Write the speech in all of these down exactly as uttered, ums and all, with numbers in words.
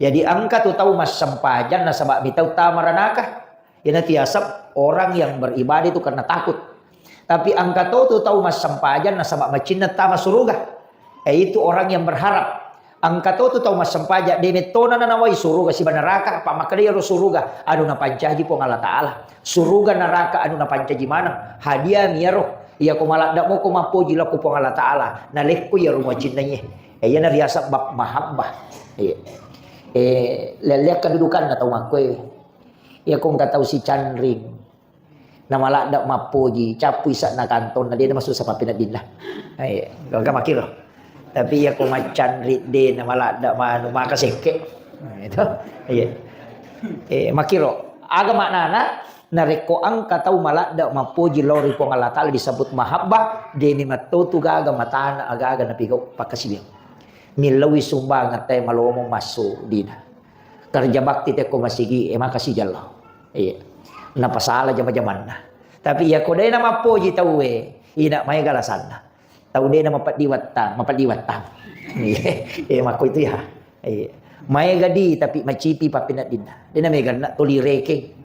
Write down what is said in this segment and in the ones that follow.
Jadi engka tu tau massempajang nasaba mitau tama ranaka. Iyanatu yaseng orang yang beribadah itu karena takut. Tapi engka to tu tau massempajang nasaba macinna tama suruga. Eh, itu orang yang berharap. Engka to tu tau massempajang, de mettona nanawai suruga siba neraka, apa makkeda iyaro suruga, anu napancaji Puang Allah Ta'ala. Suruga neraka anu napancaji maneng. Hadiah miyaro. Iyako maladde moko mappoji lao ko Puang Allah Ta'ala, nalekko iyaro muacinna iye. Eh, iyana riaseng bab mahabbah. Iya. Eh, lelleang kedudukanna tau makkoe. Iyako engka tau sicanring. Namaladde mappoji, cappu ise'na kantonna, de namasussa pappeneddinna. Iya, engka makkiro. Tapi iyako maccanring de namaladde manu, maka sekke. Nah, itu. Iya. Eh, makkiro. Aga maknana? Narekko engka tau maladde mappoji lao ri Puang Allah Ta'ala disebut mahabbah, de memetto tu gaga matana aga-aga napigau pakkasiwiang. Millauwi sumbangeng tae malomo massu dina. Kerja bakti tekko masigi, eh, maka sijallo. Iya. Napasala jama-jamanna. Tapi iyako de namappoji tauwe, ina maega alasanna. Tau de namapeddi wattang, mapeddi wattang. Iya, eh, makko itu ya. Iya. Maega di tapi macipi pappeneddinna. De namega na tuli rekeng.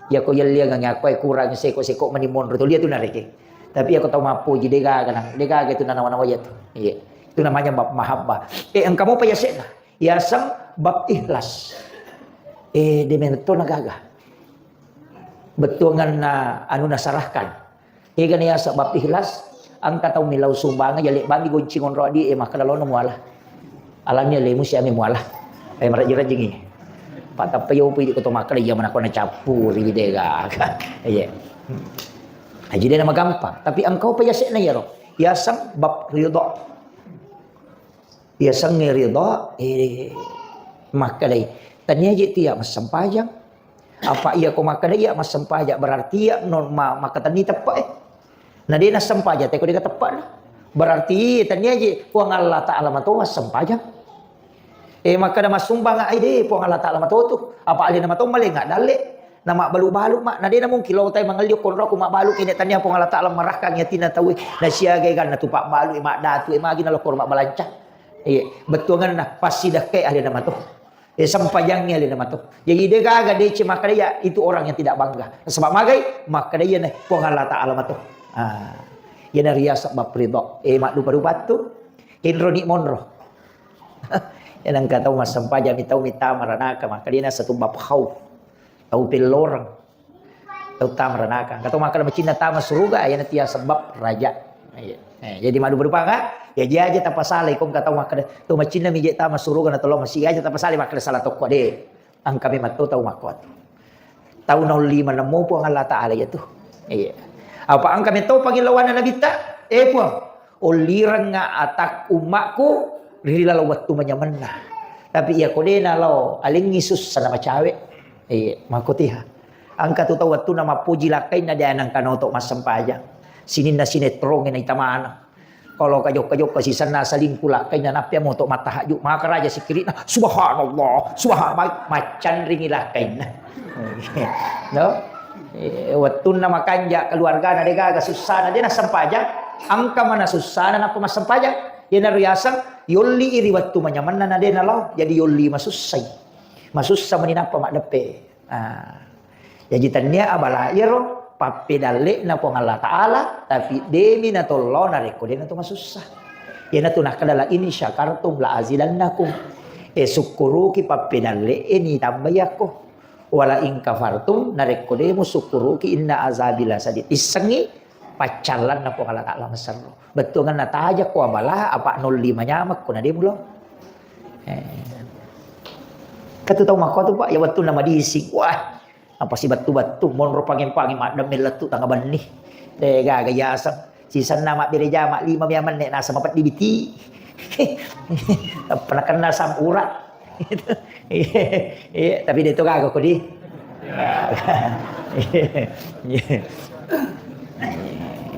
Iyako yelliangang yakko e kurang seko-seko mani monro tuli tu narekeng. Tapi iyako tau mappoji de gaga nang, de gaga itu nanawa-nawa iyatu. Iya. Itu namanya bab mahabbah. Eh, engka mopa yase'na. Yaseng bab ikhlas. Eh, de memetto na gaga. Bettuanganna anu nasarahkan. Egana yaseng bab ikhlas, engka tau millau sumbangeng, yalebbangi gonci ngonro di, eh, makkeda laona muala. Alani alemu siami muala. Eh, marajing-rajingi. Patappa yopi di koto makkeda iya manakko nacappuri de gaga. Iya. Hmm. Jadi de namagampang, tapi engka pa yase'na iyaro. Yaseng bab ridho. Yasengnge ridho, eh, makkedai, tania je tia massempajang. Apa iyako makkeda iya massempajang, berarti iya no ma-, makkatenni teppe, eh. Na de nassempajang, teko de teppena. Berarti tania je Puang Allah Ta'ala mato massempajang. Eh, makkeda massumbang ai de Puang Allah Ta'ala mato tu. Apa alena mato malenga dalle. Namabbalu-balu ma, na de namungkin lao tai mangelli okko nroko mabbalu kene tania Puang Allah Ta'ala marahkangi atinna tauwe. Nasiaga eganna tu pabbalu e maddatu e magi nalokko mabbalanca. Iya, bettuanganna passidakkai alena mato. Eh, sempajangngi alena mato. Jadi de gaga deceng makkeda iya, itu orang yang tidak bangga. Sebab magai makkeda iya na Puang Allah Ta'ala mato. Ah, iyana riaseng bab ridho. Eh, maddupa-dupa tu. Kenro ni monro. Ya nengka tau massempajang mi tau mita maranaka makkeda iyana satu bab khauf. Tau pelloreng. Tau tama ranaka. Engka tau makkeda macinna tama suruga, iyana tia sebab raja. Iya. Eh, jadi madu berupa ka? Ya, ji aja tapasalai ko engka tau makkeda, tau macinna mi je tama suruga na tolong masi aja tapasalai makkeda salah tokko de. Engka memang to tau makkuatu. Tau naulli manemmu Puang Allah Ta'ala ya tu. Iya. Apa engka metto pagi lawana nabitta? Eh, Puang. Ullirengnga atak ummakku ri laleng wettu manyamenna. Tapi iya ko de nalao, alengngi sussa na macawe. Iya, makkotiha. Engka tu tau wettunna mappoji lakkainna de nengka noto massempajang. Sininna sinetrongnge naita maneng. Kalau kajokka-jokka sisenna selingkuh lakkainna nappia moto mattahajju. Maka raja sikkiri'na, "Subhanallah, subhan-," ma-, maccanringi lakkainna. No? Eh, wettunna makanja keluargana de gaga sussana, de nassempajang. Engka mana sussana nappa massempajang. Iyanaro yaseng yolli ri wettu manyamenna na de nalao. Jadi yolli masussai. Masussa mani nappa maddeppe. Ah. Jaji tennia abala iyaro pappedalle'na Puang Allah Ta'ala, tapi demi natollao narekko de nato masussa. Iyanatu nakkeda, "La in syakartum la azidannakum." Eh, sukkuruki pappedalle'e ni tambai akko. Wala in kafartum, narekko demo sukkuruki, inna azabi lasadid. Issengngi paccallanna Puang Allah Ta'ala maserro. Bettuanganna taja ko abala, apa nolli manyameng ko na demo lo. Eh. Katu tau makko tu, Pak, ya wettunna madising. Wah, apa si bettu-bettu, monro pangeng-pangeng, maddemme lettu tanga benni. De gaga yaseng. Sisenna mabbere jama lima mia menne nasa mapeddi biti. Pernah kenal sam urat. Iya, tapi de to gaga ko di.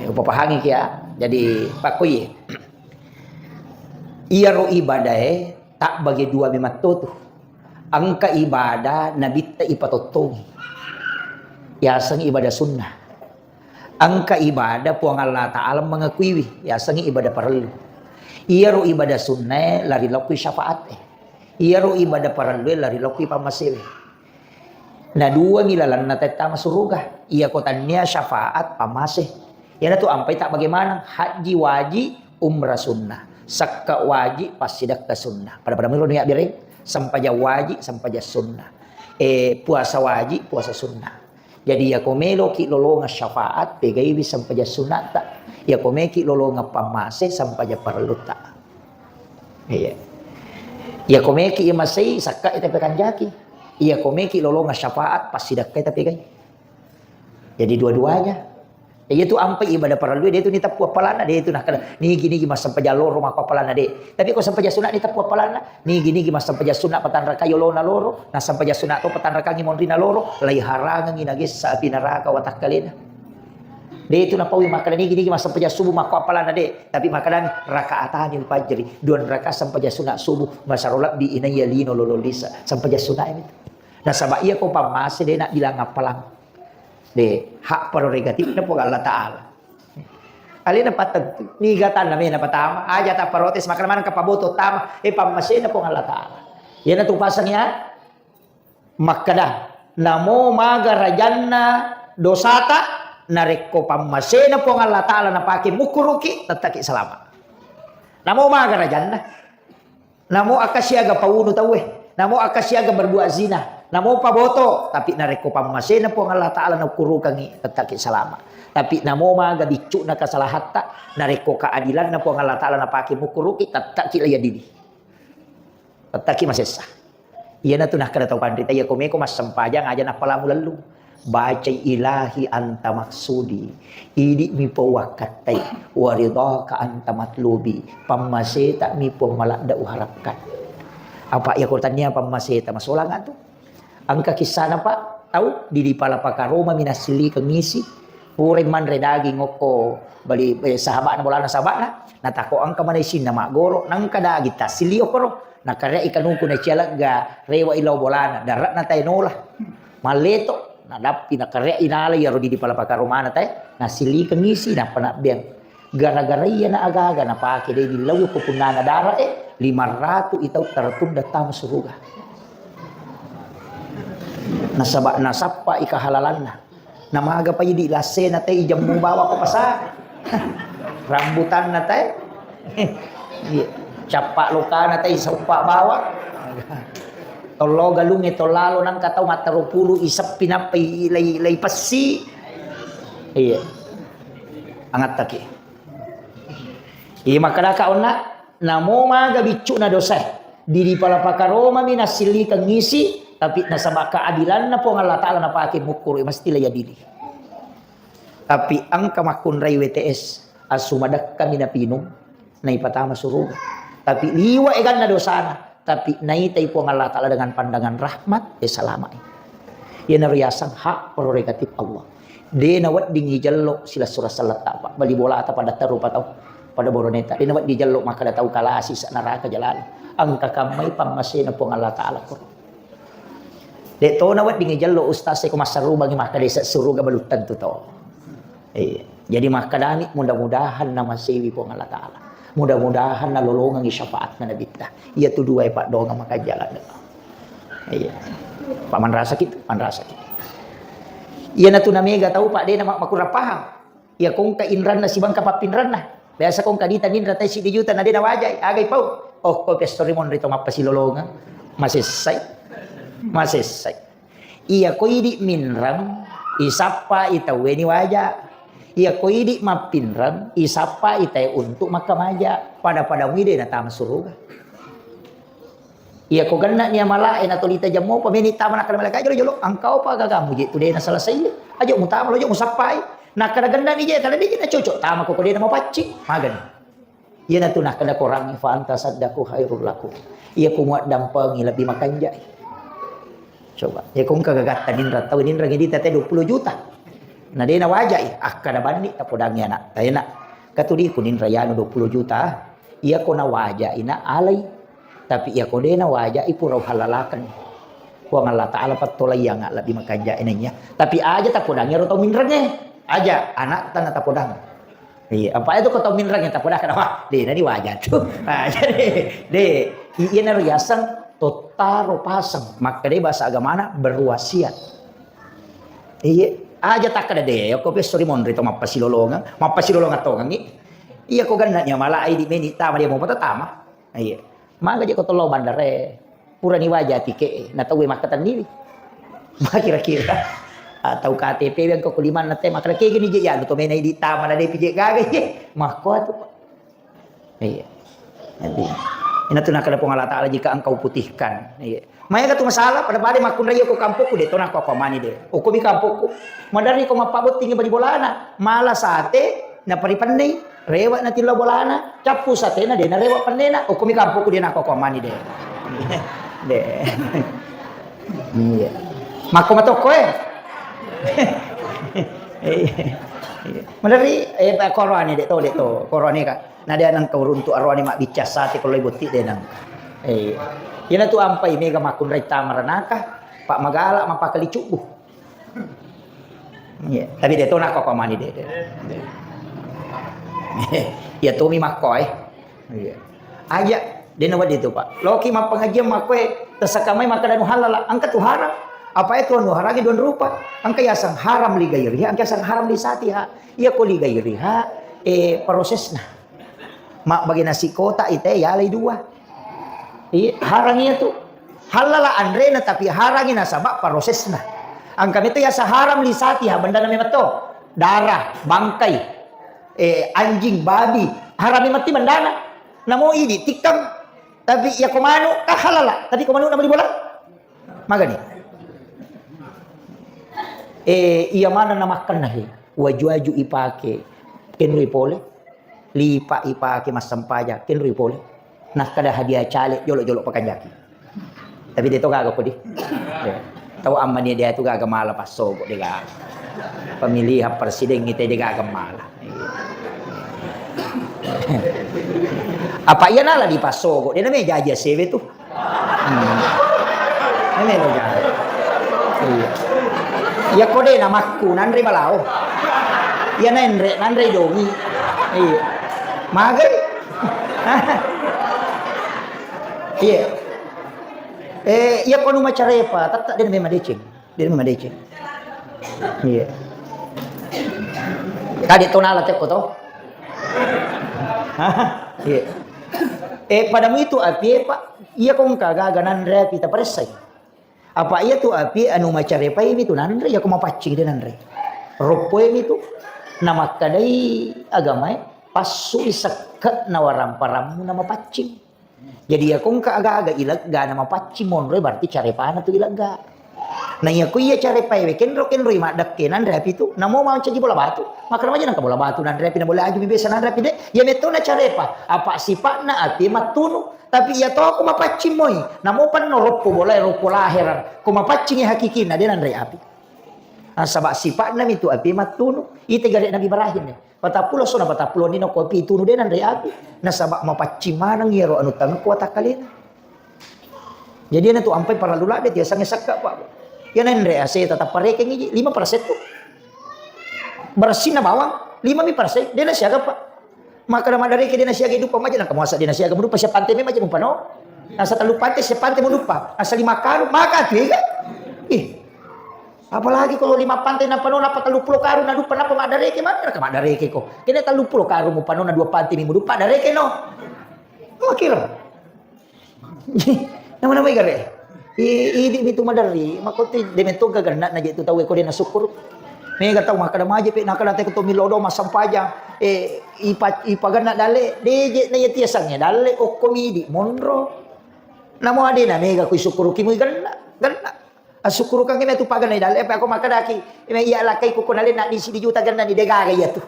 Upapahangi kia. Jadi pakko iye. Iyaro ibadae tabbage dua mematto tu. Engka ibadah nabitta ipatottongi. Yaseng ibadah sunnah. Engka ibadah Puang Allah Ta'ala mengakuiwi, yasengngi ibadah parellu. Iyaro ibadah sunnae lari lokki syafaat e. Iyaro ibadah parellu e lari lokki pammasewe. Na duangi lalenna tette masuruga. Iyako tannia syafaat pammase. Iyanatu ampai tak bagaimana haji wajib, umrah sunnah. Sakka wajib, passidakka sunnah. Pada-pada miro niat bereng, sempajang wajib, sempajang sunnah. Eh, puasa wajib, puasa sunnah. Jadi, iyako meloki lolongeng syafaat, pegaiwi sempajang sunnatta. Iyako meki lolongeng pammase, sempajang parellutta. Iya. Iyako meki imasei, sakka ita pekanjaki. Iyako meki lolongeng syafaat, passidakkai tapegai. Jadi dua-duanya. Iya tu ampai ibadah parellu, dia tu niteppu appalanna, dia tu nakkeda, nigi-nigi massempajang loro mako appalanna, de. Tapi ko sempajang sunat niteppu appalanna, nigi-nigi massempajang sunat patanrakai olona loro, na sempajang sunat to patanrakangi monrina loro, lai harangengi nagessa api neraka watakkalena. De tu napaui makkeda nigi-nigi massempajang subuh mako appalanna, de. Tapi makkedami rakaatani fajri, dua rakaat sempajang sunat subuh, masaro lebbi inaiya lino lolo lisa, sempajang sunat itu. Nasaba iya ko pammase de nak bilang appalang. De, hak prerogatifna Puang Allah Ta'ala. Alena pattentu, niga tanna mena patama, aja ta protes, makkeda maneng ka paboto tama, eh, pammasena Puang Allah Ta'ala. Iyana tu pasang ya, makkeda, namo maga rajanna dosata, narekko pammasena Puang Allah Ta'ala napake mukkuruki, tettaki salama. Namo maga rajanna. Namo akka siaga paunu tauwe, namo akka siaga berbuat zina, namo paboto, tapi narekko pammasena Puang Allah Ta'ala naukkurukangi, tettaki salama. Tapi namo maga biccu'na kesalahatta, narekko keadilanna Puang Allah Ta'ala napake mukkuruki, tettaki laya didi. Tettaki masessa. Iyana tu nakkeda tau panrita, iya komeko massempajang aja nappalamu lellung. Bacai, "Ilahi anta maksudi, idi'mi Puang wakkattai, wa ridhaka anta matlubi, pammaseta mi Puang maladda uharapkan." Apa iya ko tania pammaseta masolang atu? Engka kissana, Pak, tau di, di pala pakaroma minassillikeng isi, pura manre daging okko bali, eh, sahabana bolana sahabana, natako engka mana isinna maggoro, nengka daging tassili okkoro, nakareai kanuku nacialegga rewa ilau bolana, dare'na tae nola. Malleto, nadappi nakareai nala iyaro didi pala pakaromana tae, nassilikeng isi, nappa nabbeang. Gara-gara iyana aga-aga napake de dillau ko punnana dara e, lima ratu itau taratunda tama suruga. Nasaba nasappa i kahalalanna. Namaga pa idi lassena tae ijammu bawa ko pasar. Rambutanna tae. Iya. Cappa lokana tae sauppa bawa. Tollo galungnge tollalo nangka tau mattaro pulu iseppi nappa i-, lai, lai pessi. Iya. Angattaki. Iya makkedaka onna, namo maga biccu'na dosae. Didi pala pakaromami nassillikeng isi, tapi nasaba keadilanna Puang Allah Ta'ala napake mukkuru, mesti la yadili. Tapi engka makkunrai W T S, assumadekkami napinung, naipatama suruga. Tapi liwa eganna dosana, tapi naitai Puang Allah Ta'ala dengan pandangan rahmat, eh, salama'i. Iyanaro yaseng hak prerogatif Allah. De nawedding ijello silessureng selletta, Pak. Bali bolata pada terru patau, pada boroneta. De nawedding ijello makkeda tau kalasi sa neraka jalali. Engka kammai pammasena Puang Allah Ta'ala ko. De to nawedding ijello ustaz e ko massarubangi makkeda ise suruga belum tentu to. Iya. Jadi makkedami mudah-mudahan namasewi Puang Allah Ta'ala. Mudah-mudahan nalolongengi syafaatna Nabitta. Iya tu dua e Pak donga makajala. Iya. Pak manrasaki tu, manrasaki. Iya natu namega tau Pak de na mak-, makurang paham. Iya kongka inranna sibangka pappinranna. Biasa kongka dita ninra tai siddi juta na de nawajai, agai pau. Oh, ko pestori monri to mappasilolongeng. Masessai. Masessai. Iya ko idi minreng, isappa i tauwe ni waja. Iya ko idi mappinreng, isappa i tae untuk makkamaja. Pada-pada muide natama suruga. Iya ko genna ni amala e natolita jammo pa meni tama nakkeda malaika jolo-jolo, engka opa gagamu je tu de naselesai. Ajo mutama lo jo musappai. Nakkeda genna ni je tala de je nacocok tama ko ko de na mapaccing. Magani. Iyanatu nakkeda Korangnge, "Fa anta saddaku khairul lakum." Iya ku muaddampengi lebbi makanjai. Coba, iya ku engka gagatta ninra tau ninra ngedi tete dua puluh juta. Na de nawajai, akkada banni tapodangi anak. Taena. Katudiku ninra yanu dua puluh juta. Iya ko nawajai na alai. Tapi iya ko de nawajai pura uhalalaken. Puang Allah Ta'ala pattolaiang lebbi makanjai naiya. Tapi aja tapodangi ro tau minrengnge. Aja anak tana tapodang. Iya, apa itu ko tau minreng yang tapodang kada wah, de nani wajar tu. Nah, jadi de, i-, iya naro yaseng Tottaro paseng, makkedai bahasa agamana berwasiat. Iya, aja takkeda de, okko pesso ri monri to mappasilolongeng, mappasilolongeng tongengi. Iya ko genna nia mala idi meni tama dia mau tama. Iya. Maga je ko tollo bandare. Purani waja tike, na tauwe makkatenniwi. Ma kira-kira. Ah, tau K T P we engka ko limanna te makkeda kegini je ya to mena idi tama na de pije gaga je. Makko atu. Iya. Jadi, ina tu nakkeda Puang Allah Taala jika engkau putihkan. Iya. Maega tu masalah, pada-pada makkunrai ko kampokku de to nakko mani de. Okko mi kampokku. Madari ko mappabottingi bali bolana, mala sate, naparipennei, rewa natillo bolana, cappu satena de narewa pennena, okko mi kampokku de nakko mani de. De. Iya. Makko matokko eh. Iya. Madari eh koroane de to de to, koroane ka. Na de nang kau runtu aroane mabbicca sate ko loi botti de nang. Eh, iyana tu ampai mega makkunrai tama ranaka, pak magala mapakali cubbu. Iya, tapi de to nakko mani de. De. Iya to mi makko eh. Iya. Aja de na wedding tu, Pak. Loki mappengajian makko eh, tersaka mai makkeda nu halala, engka tu haram. Apa itu nu harangi dua rupa? Engka yaseng haram li gairiha, engka yaseng haram li satiha. Iya ko li gairiha, eh prosesna. Mabbagi nasi kotak ite yalai dua. Iya, harang iya tu. Halala anrena tapi harangi nasaba prosesna. Angka meto yasa haram li satiha bendana memang to. Darah, bangkai, eh, anjing, babi, haram mati bendana. Namo idi tikkang. Tapi iya ko manu, ah halala. Tapi ko manu nama dibola? Magani. Eh, iya mana namakkenna he. Waju-waju ipake. Kenrui pole. Lipa ipake massempajang, kenrui pole. Nakkeda hadiah caleg jolo-jolo pakanjaki. Tapi de to gaga kodi. Tau ammani de tu gaga mala passogo de gaga. Pemilihan presiden ite de gaga mala. Apa iya nala di passogo de name jaji sewe tu. Hmm. Ini lo, Jang. Iya. Iya ko de namakku nanre balao. Iya nanre, nanre dongi. Iya. Magai. Iya. Eh, iya ko nu macarepa, tetap de memang deceng. De memang deceng. Iya. Tadi tonala teko to. Iya. Eh, padamu itu api, eh, Pak. Iya ko engka gaga nanre api taparessai. Apa iya tu api anu macarepai mi tu nanre, iya ko mapaccing de nanre. Roppoi mi tu. Namakkadai agamae, passui sekke na waramparammu na mapaccing. Jadi iya ko engka aga-aga ilegga na mapaccing monroe berarti carepana tu ilegga. Na iya ko iya carepae we kenro-kenroi maddekke nanre api tu, namo mancaji bola batu. Makkeda maja nangka bola batu nanre api na bola aju mi biasa nanre api de. Iya metto na carepa, apa sipatna api mattunu. Tapi iya to ko mapaccing moi, namo penno roppo bolae roppo laherang, ko mapaccing hakikina de nanre api. Nasaba sipatna mi tu api mattunu. Ite gare Nabi Ibrahim ne. Patappulo sona patappulo nino ko api tunu de nanre api. Nasaba mapaccing maneng iyaro anu tangekko watakkalena. Jadi iyana tu ampai parallu ladde tiasangnge sakka, Pak. Iyana enre ase tetap parekeng iji lima persen tu. Bersihna bawang lima mi persen, de nasiaga, Pak. Makkeda maddareke de nasiaga duppa maja, nangka muasa de nasiaga muduppa sia pante me maja mupano. Nasa tellu pante sia pante muduppa. Nasa lima karung maka tu ega. Ih. Apalagi kalau lima pante napano napa tellu pulo karung naduppa napa maddareke, maddareke ko. Kene tellu pulo karung mupano na dua pante mi muduppa dareke no. Makiro. Nama-nama gare. I, idi mitu maderri, makotti de metto gaganna na je tu tau ko de na syukur. Mega tau makkeda maje pe nakala te to milo do massempajang. Eh, ipa, ipaganna dalle, de je na yati asangnge dalle okko midi monro. Namo adena mega kui syukur ki mui ganna, ganna. Asukkurukang me tu paganna dalle, apa ko makkedaki, me iya lakkai ko kona lenna di sidi juta ganna ni de gaga iya tu.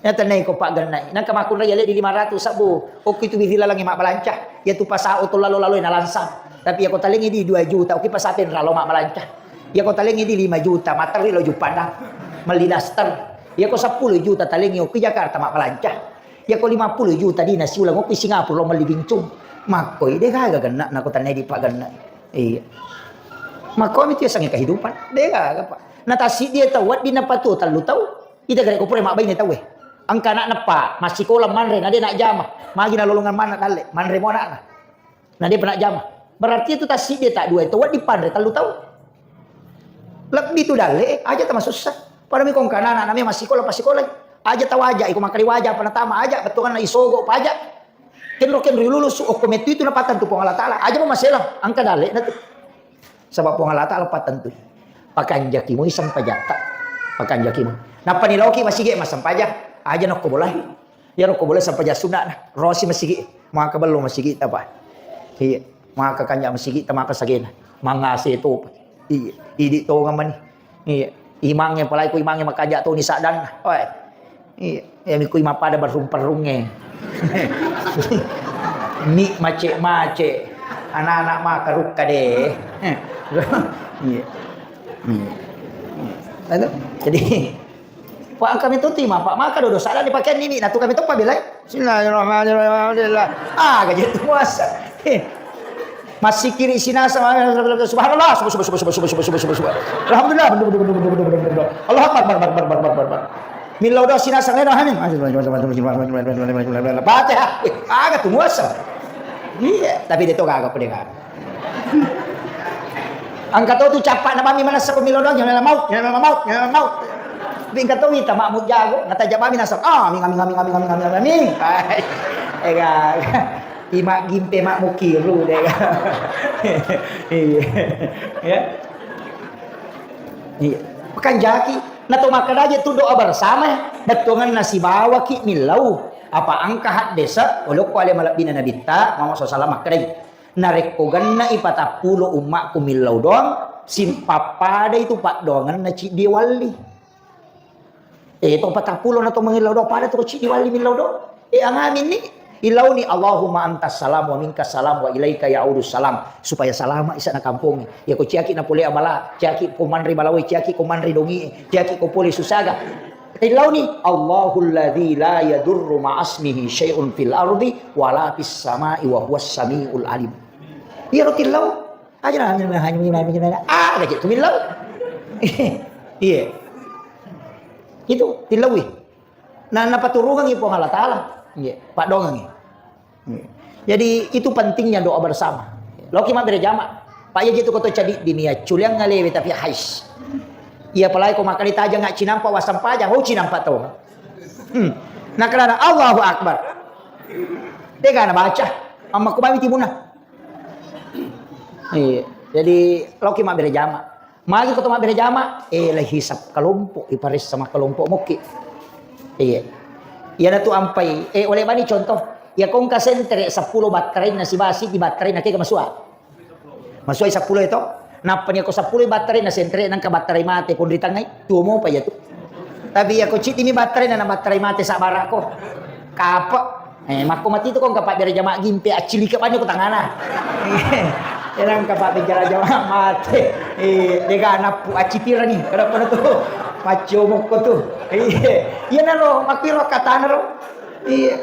Nyata nai ko paganna. Nangka makkunrai ale di lima ratus sabbu. Okko itu biri lalangi mabbalanca. Iya tu pasao to lalo-lalo na lansang. Tapi iya ko talengi di dua juta, okko pasapen ralo mabbalanca. Iya ko talengi di lima juta, materri lo juppana. Melli daster. Iya ko seppulo juta talengi okko Jakarta mabbalanca. Iya ko lima puluh juta di nasi ulang okko Singapura lo melli bincung. Makkoi de gaga ganna na ko tanai di paganna. Iya. Makko mi tu yasengnge kehidupan. De gaga, Pak. Na tassiddi tau wedding napatuo tellu tau. Ita gare ko pura mabbaine tauwe. Engka anakna, Pak, massikola manre na de najjama. Magi nalolongeng manna dalle, manre mo anakna. Na de pa najjama. Berarti itu tassiddi tak dua itu wedding panre tellu tau. Lebbi tu dalle, aja tamasussa. Pada mi kongkana anak-anak massikola, passikola. Aja tawaja, iko makkali waja apa natama, aja bettuanna isogo paja. Kenro-kenro lulusu, okko metu itu napattentu Puang Allah Taala. Aja mo maselang, engka dalle na tu. Sebab Puang Allah Taala pattentui. Pakanjaki mui sempajatta. Pakanjaki mui. Nappa niloki masigi massempajang. Aja nokko bolai. Iyaro ko boleh sempajang sunna na. Rosi masigi. Maka bello masigi apa? Iya. Maka kanja masigi ta maka sagena. Mangase to. Iya. Idi to ngamani. Iya. Imangnge palai ku imangnge makanja to ni sadanna. Oi. Iya. Ya miku imang pada berrung-perrungnge. Mi mace-mace. Anak-anak maka rukka deh. Iya. Iya. Lalu, jadi Pak, kami tuti ma, Pak, maka dodo salah dipakai nini, nah tu kami tu pabelai. Bismillahirrahmanirrahim. Alhamdulillah. Ah, gaji tu puasa. Eh. Masih kiri sina sama subhanallah, subhanallah, subhanallah, subhanallah, subhanallah, subhanallah. Alhamdulillah. Allahu akbar, akbar, akbar, akbar, akbar, akbar. Millau doa sina sama no hamin. Fatihah. Wih, aga tu puasa. Iya, tapi dia tu gaga pedeng. Engka to tu cappa na bami manessa ko milo doang, nyamela maut, nyamela maut, nyamela maut. Tapi engka to wita makmu jago, nataja bami nasa, ah, ming, ming, ming. Ega, ima gimpe makmu kiru dega. Iya. Iya. Iya. Pekan jaki, na to makkeda aja tu doa bersama, bettuanganna sibawaki millau. Apa engka haddesa, olokko ale malebbina nabitta, Muhammad sallallahu alaihi wasallam makkedai. Narekko genne'i patappulo ummakku millau doang, simpappadai tu paddoangenna ciddi walli. Eh, to patappulo na to mangillau doang, pada tu ciddi walli millau doang. Eh, angaminni, ilauni, Allahumma antas salam wa minkas salam wa ilaika ya'udus salam. Supaya salama isa na kampongnge. Ya ko ciaki na pole abala, ciaki ko manre balawai, ciaki ko manre dongi, ciaki ko pole susaga. Tillauni, Allahul ladzi la yadurru ma'asmihi syai'un fil ardi wala fis sama'i wa huwas sami'ul alim. Iyaro tillau. Aja na, ah, lagi tu millau. Iya. Itu tillaui. Nah, napaturungangi Puang Allah Taala. Iya, paddoangangi. Jadi, itu pentingnya doa bersama. Loki mabbere jama. Pak, iya jitu koto cadi dini ya, culiang ngalewe tapi hais. Iya, apalagi ko makkali tajang nggak cinampa wassampajang, oh, cinampa tau. Hmm. Nah, karena Allahu Akbar. Tega na baca. Amma ko bami timuna. Iya. Jadi, loki mabbere jama. Magi ko to mabbere jama, eh, lagi hisap kelompok, iparessa makkelompok mokki. Iya. Iyana tu ampai, eh, oleh bani contoh, ya kongka sentere seppulo batterainna siba siji batterainna kega masua. Masuai seppulo itu. Nappa ni ko seppulo batterainna sentere nangka batterai mate pun ritangai, tuo mopa ya tu. Tapi ya ko citi ni batterainna na batterai mate sabarako. Kapa. Eh, makko mati tu ko engka pabbere jama gimpe, accilike bani ko tangana. Eh, engka pabbere jama mate. Eh, dega nappu accitirani. Kada pada tu. Maccio mokko tu. Iya. Iya naro, makkiro katana ro. Iya.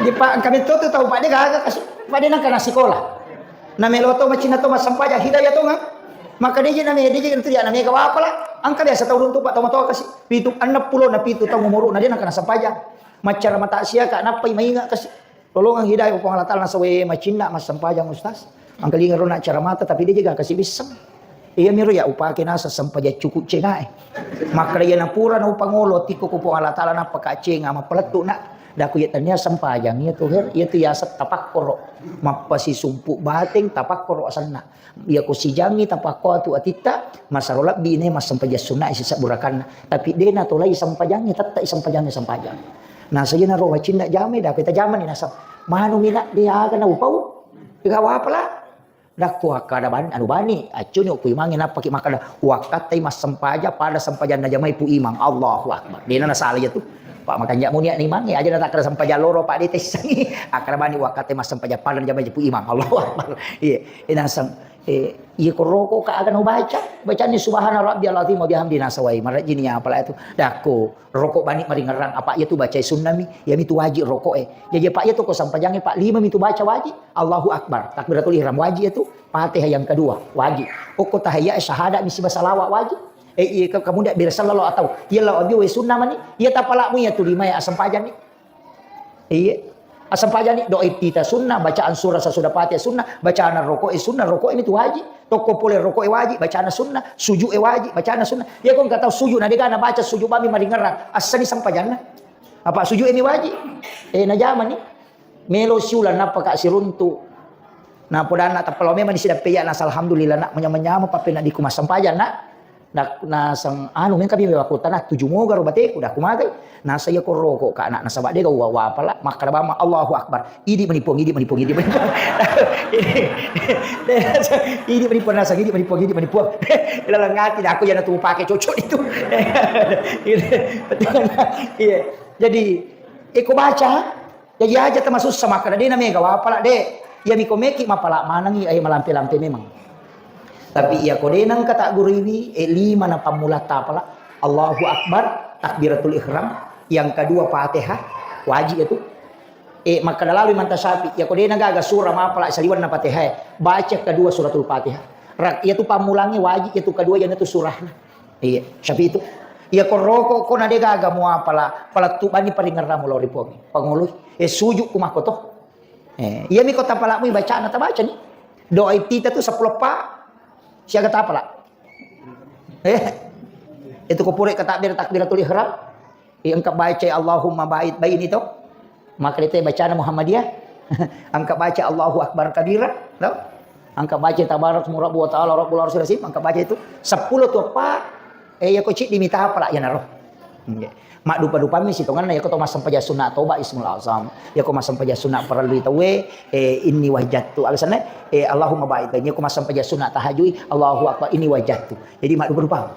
Di pa, kami tu tu tau pada gaga kasu. Pada nang kana sekolah. Na melo to macina to massempajang hidayah to nga. Maka deje na me, deje tu ya na mega wapala. Angka biasa tau runtu pak tau matoa kasi. Pitu, enam puluh na pitu tau umuru na dia nang kana sempajang. Maccara mata sia ka nappai mainga kasi. Tolongang hidayah Puang Allah Taala nasawe macinna massempajang ustaz. Angkalinga rona cara mata tapi dia jaga kasi bisseng. Iya miro ya upake nasa sempajang cukup cengae. Makkeda iya napura na upangolo tikko ko Puang Allah Taala nappa ka cenga mappalettu na. Daku iya tania sempajang iya tu her, iya tu yaseng tapakkoro. Mappasisumpu bateng tapakkoro asenna. Iya ko sijangngi tapakko atu atitta, masaro lebbi ne massempajang sunna sisa burakanna. Tapi de na tolai sempajangngi, tetta i sempajangngi sempajang. Nasa iya naro wacinna jame, daku ta jamani nasa. Manu mina de aga na upau. Ega wapala. Dakku akkada bani, anu bani, accuni ku imangnge nappaki makkada, wakkattai massempajang pada sempajanna jamai pu imang. Allahu Akbar. Dena nasala iya tu. Pak makanja muni ni imangnge aja natakkada sempajang loro, Pak, de tessangi. Akkada bani wakkattai massempajang pada jamai pu imang. Allahu Akbar. Iya, eh, naseng, eh, iya ko roko ka aga no baca. Bacani subhana rabbiyal azim wa bihamdi nasawai. Marajini apala itu. Dakku. Roko bani maringerrang, apa iya tu bacai sunnami, iya mitu wajib roko e. Jadi apa iya tu ko sampajangnge, Pak, lima mitu baca wajib. Allahu Akbar, takbiratul ihram wajib iya tu. Fatihah yang kedua wajib. Okko tahiyat syahadat mi siba salawat wajib. Eh, iya ke-, kamu ndak bere sallallahu atau iya lau abi we sunnah mani, iya tapalamu iya tu lima ya sampajang ni. Iya. Assempajang ni, doa iftitah sunnah, bacaan surah sesudah Fatihah sunnah, bacaan rokok e sunnah, rokok ini tu wajib. Tokko pole rokok e wajib, bacaan sunnah, sujud e wajib, bacaan sunnah. Ya kong kata sujud, na dega na baca sujud bami maringerang. Assani sempajanna. Apa sujud ini wajib? Eh, na jamani. Melo siulang nappa ka siruntu. Na podanna tappa lao memang ni sidappe iya, nasa alhamdulillah, nak, manyameng-nyameng pappena diku massempajang, nak. Dak-, naseng anu mengka bimi wakutana tuju moga ro bateku, dak kumagai. Nasa iya ko roko ka, nak, nasaba dega wa-, wapala, makkada bama Allahu Akbar. Idi mani Puang, idi mani Puang, idi mani Puang. Idi mani Puang, naseng idi mani Puang, idi mani Puang. Laleng ati dak aku yana tu pake cocok itu. Iya. Jadi, iko baca, Jaji aja tamasussa makkeda, de na mega wapala, de. Iya miko meki mapala manengi, eh, malampe-lampe memang. Tapi iya ko de nengka tagguruiwi, eh, lima na pammula tapala. Allahu Akbar, takbiratul ihram. Yang kedua Fatihah, wajib itu. Eh, makkeda lalu Imam Syafi'i, iya ko de na gaga surah mapala saliwanna Fatihah, baca kedua suratul Fatihah. Rak-, iya tu pammulangi wajib, iya tu kedua, iya tu surahna. Iya, Syafi'i itu. Iya ko roko ko na de gaga muapala, palettu bani paringerramu lao ri Puang. Pangoloi. Eh, sujud ku makko to. Eh, iya mi ko tapalamu bacana tabaca ni. Doa iftitah tu sepuluh pa. Siaga tapala. Eh. Itu ko pura ka takbir, takbiratul ihram. Eh, engka baca Allahumma ba'id baini to. Maka itu bacana Muhammadiyah. Engka baca Allahu Akbar kabira, to. Engka baca tabarak rabbu wa ta'ala rabbul arsyil azim, engka baca itu sepuluh tu apa? Eh, iya ko ciddi mita apala iyanaro. Nggih. Maddupa-dupammi sitonganna iya ko to massempajang sunna toba ismul azam. Iya ko massempajang sunna parellu tauwe, eh, inni wajjahtu. Alasanna, eh, Allahumma ba'id baini. Iya ko massempajang sunna tahajui, Allahu akbar, inni wajjahtu. Jadi maddupa-dupa.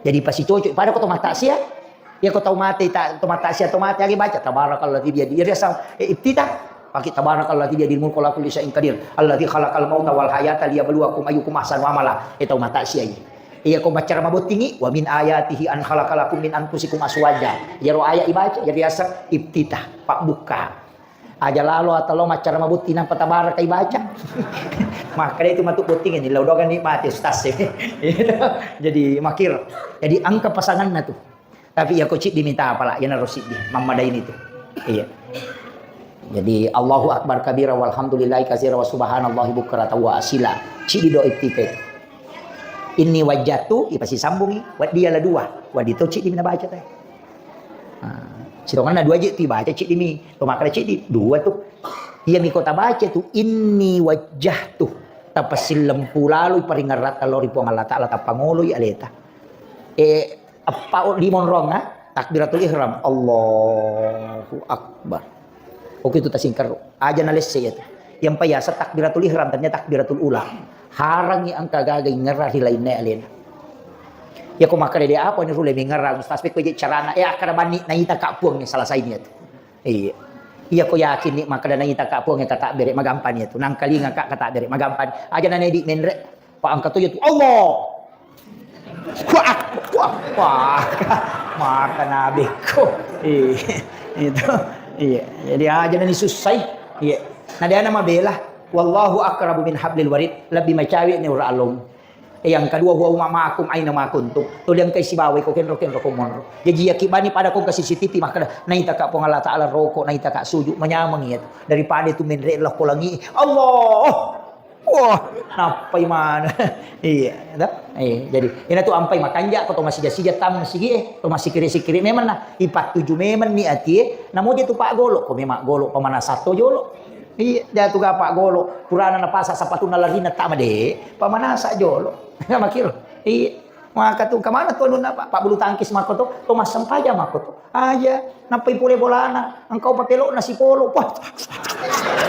Jadi pasicoco pada ko to mataksia. Iya ko tau mate, ta-, to mataksia to mate agi baca tabarakalladzi biyadi. Iya riasang, eh, iftitah. Pake tabarakalladzi biyadil mulku wa huwa ala kulli syai'in qadir. Alladzi khalaqal mauta wal hayata liyabluwakum ayyukum ahsanu amala. Eh, tau mataksia iya. Iya ko maccara mabottingi, wa min ayatihi an khalaqa lakum min anfusikum azwaja. Iyaro ayat ibaca, iya riaseng iftitah, pabbukka. Aja lalo atau lo maccara mabotting nampa tabaraka ibaca. Makkeda itu matu botting ini, lo doga nikmati ustaz. Jadi makir. Jadi engka pasanganna tu. Tapi iya ko ciddi mita apala, iyanaro siddi, mammadaini tu. Iya. Jadi, Allahu Akbar kabira, walhamdulillahi katsira, wa subhanallahi bukratan wa asila. Ciddi doa iftitah itu. Inni wajjahtu, ipasisambungi, waddiya la dua. Waddi to ciddi mina baca te. Nah, sitonganna dua je tu ibaca ciddi mi. To makkeda ciddi, dua tu. Iya mi ko tabaca tu, inni wajjahtu. Tapasillempu lalo paringerrata lao ri Puang Allah Taala, tapangoloi aleta. Eh, Eppa o-, lima onrong, ha? Takbiratul ihram. Allahu Akbar. Oke, itu tasingkarru. Aja nalesse iya tu. Yang payasa takbiratul ihram, tania takbiratul ula. Harangi engka gaga ingerra ri lainna alena. Iya ko makkeda de apa ni rule mingerra, ustaz, pekko je carana. Eh, akkeda banni naita ka Puang ni salah saini iya tu. Iya. Iya ko yakin ni makkeda naita ka Puang ka takbere magampang iya tu. Nangkalinga ka ka takbere magampang. Aja nane di menre. Pa engka to iya tu, Allah. Wah, wah, wah. Maka nabekko. Iya. Itu. Iya. Jadi aja nani sussai. Iya. Na de na mabela. Wallahu aqrabu min hablil warid. Lebbi macawe ni ura alom. Eh, yang kedua, huwa ma'akum aina ma kuntum. Tuli engkai sibawa iko kenro-kenro ko monro. Jaji iya ki bani pada ko engka C C T V makkeda, naita ka Puang Allah Taala roko, naita ka sujud, manyameng iya tu. Daripada tu menre lao ko langi. Allah. Wah, nappai mana? Iya, to? Iya, jadi ina tu ampai makanja ko to masija-sija tam masigi, eh, to masikiri-sikiri memang na ipattuju memang ni atie, namo je tu paggolo ko memang golo pamanasa to jolo. Iya, jatu ga paggolo, purana napasa sapatunna larina tama de, pamanasa jolo. Makiro. Iya. Maka tu, kemana tu anunna, Pak? Pak bulu tangkis mako tu, to massempajang mako tu. Aja, nappai pole bolana, engkau papelokna sipolo. Wah.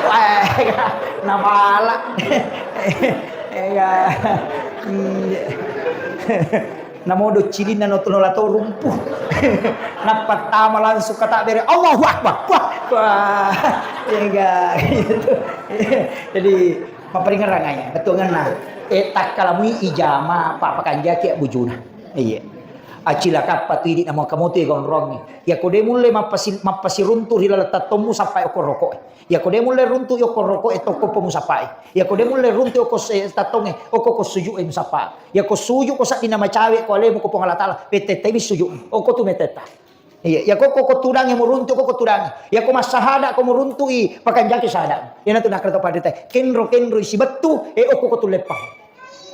Wah, nabala. Iya. Hmm. Namodo cilinna no, no lato rumpu. Nappa tama langsung kata bere, Allahu Akbar. Wah, wah. Iya, gitu. Jadi, Mapparingerrang aja, bettuangenna. Eh, takkalamui ijama, pa-, pakanjaki abbujuna. Iya. Acilakappa tu idi namo kamotu gonrongi. Iya ko de mulle mappasi-, mappasiruntu ri laleng tattommu sappai okko rokok. Iya ko de mulle runtu okko rokok e tokko pomu sappai. Iya ko de mulle runtu okko se-, tattonge, okko ko suju e musappa. Iya ko suju ko saddi namacawe ko alemu ko Puang Allah Taala, pettetta ibi suju. Okko tu metetta. Iya, iya, ko, ko, ko tudangnge muruntu, ko, ko tudangnge. Iya, ko massahada, ko muruntu i, pakanjaki sahada. Iya, natu nakkeda to panrita, kenro, kenro isi bettu, e, okko ko tulleppang.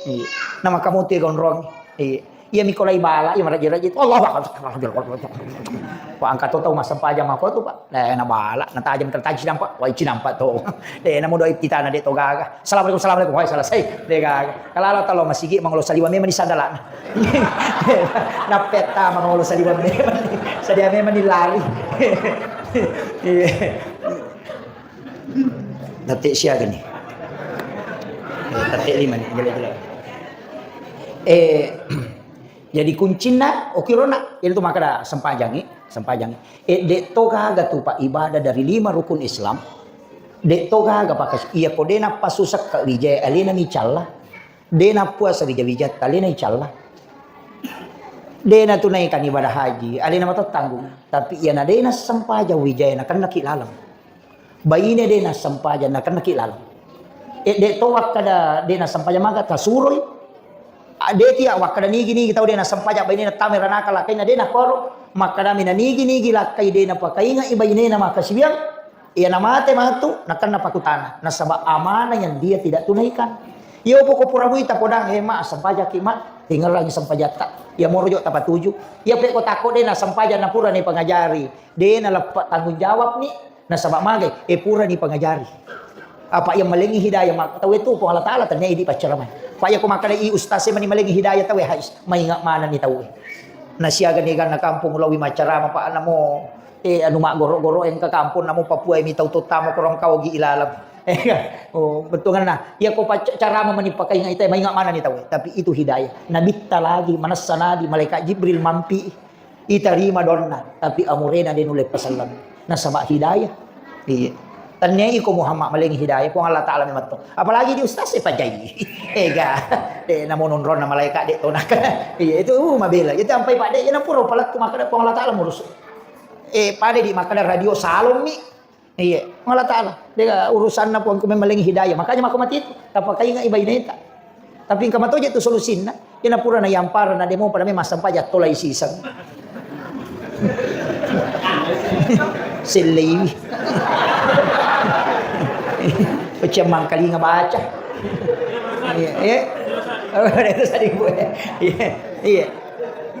Iya. Nama kamu tu gonrong. Iya. Iya, mikolai bala, iya, maraji-raji. Allahu Akbar. Pak, angkat to tau massempajang mako tu, Pak. Eh, na bala, na tajam, tertaji nampak. Wah, ici nampak to. Eh, namu doi kita na de to gaga. Assalamualaikum, assalamualaikum. Wah, selesai. De gaga. Kalau Allah taala masigi mangolo saliwa memang di sandalana. Nappetta mangolo saliwa memang. Sadia memang ni lari. Iya. Tette siaga ni? Eh, tette lima ni, jelas-jelas. Eh, jadi kuncinna, okirona, itu maka ada sempajangi, sempajangi. Eh, de to gaga tu, Pak, ibadah dari lima rukun Islam. De to gaga, Pak, iya ko de napasusekka wijai alena micalla. De nappuasa wija-wijatta, alena icalla. De natunaikan ibadah haji, alena matettanggung. Tapi iyana de nassempajang wijaya, nakennaki laleng. Baine de nassempajang, nakennaki laleng. E, de to wakkada de nassempajang, maga tasuroi. A, de tia wakkada nigi-nigi tau de nassempajang baine, nattamai ranaka lakkainna, de nakoro. Makkadami na nigi-nigi lakkai de napakaingai bainena makkasiwiang. Iyana mate matu, nakenna pakutana, nasaba amanah yang dia tidak tunaikan. Iya, poko pura muita podang, eh, Ma, sempajaki, Ma, tingerangi sempajatta. Iya, moro jo tapatuju. Iya, pe ko takko de nasempajang, na pura ni pangajari, de naleppe tanggung jawab ni, nasaba magai, eh, pura ni pangajari. Apa yang malengi hidayah, Ma, tau itu Puang Allah Taala tania idi paccaramai. Pak, iya ko makkada i ustaz e mani malengi hidayah tau e, hais, mainga mana ni tau e. Nasiaga ni ganna kampung lawi maccarama, Pak, namo Eh, anu maggoro-goro engka kampung, namo Papua mi tau tottamo korong kau gi ilalang. Eh, oh, bettuanna. Iya ko pacca-, carama mani pakainga ita, mainga mana ni tau. Tapi itu hidayah. Nabitta lagi, manessa nabi, malaikat Jibril mampi. Itarima donna, tapi amurena de nulle pasallang. Nasaba hidayah. Iya. Tania iko Muhammad malengi hidayah, Puang Allah Taala mematto. Apalagi di ustaz e pajai. Ega. Eh, namo nonronna malaikat de tonak. Iya, itu, uh, mabela. Itu ampai Pak de, iya napuro palettu makkada Puang Allah Taala murusu. Eh, pada di makkada radio salon mi. Iya, Puang Allah Taala. Dega urusanna Puang ku memang lengi hidayah. Makanya mako mati itu. Tapakainga ibaineta. Tapi engka matoje tu solusinna. Iyana pura na yampara na demo pada memang sampajang tolai siseng. Selleiwi. Pecah mangkalinga baca. Iya, iya. Itu tadi gue. Iya, iya.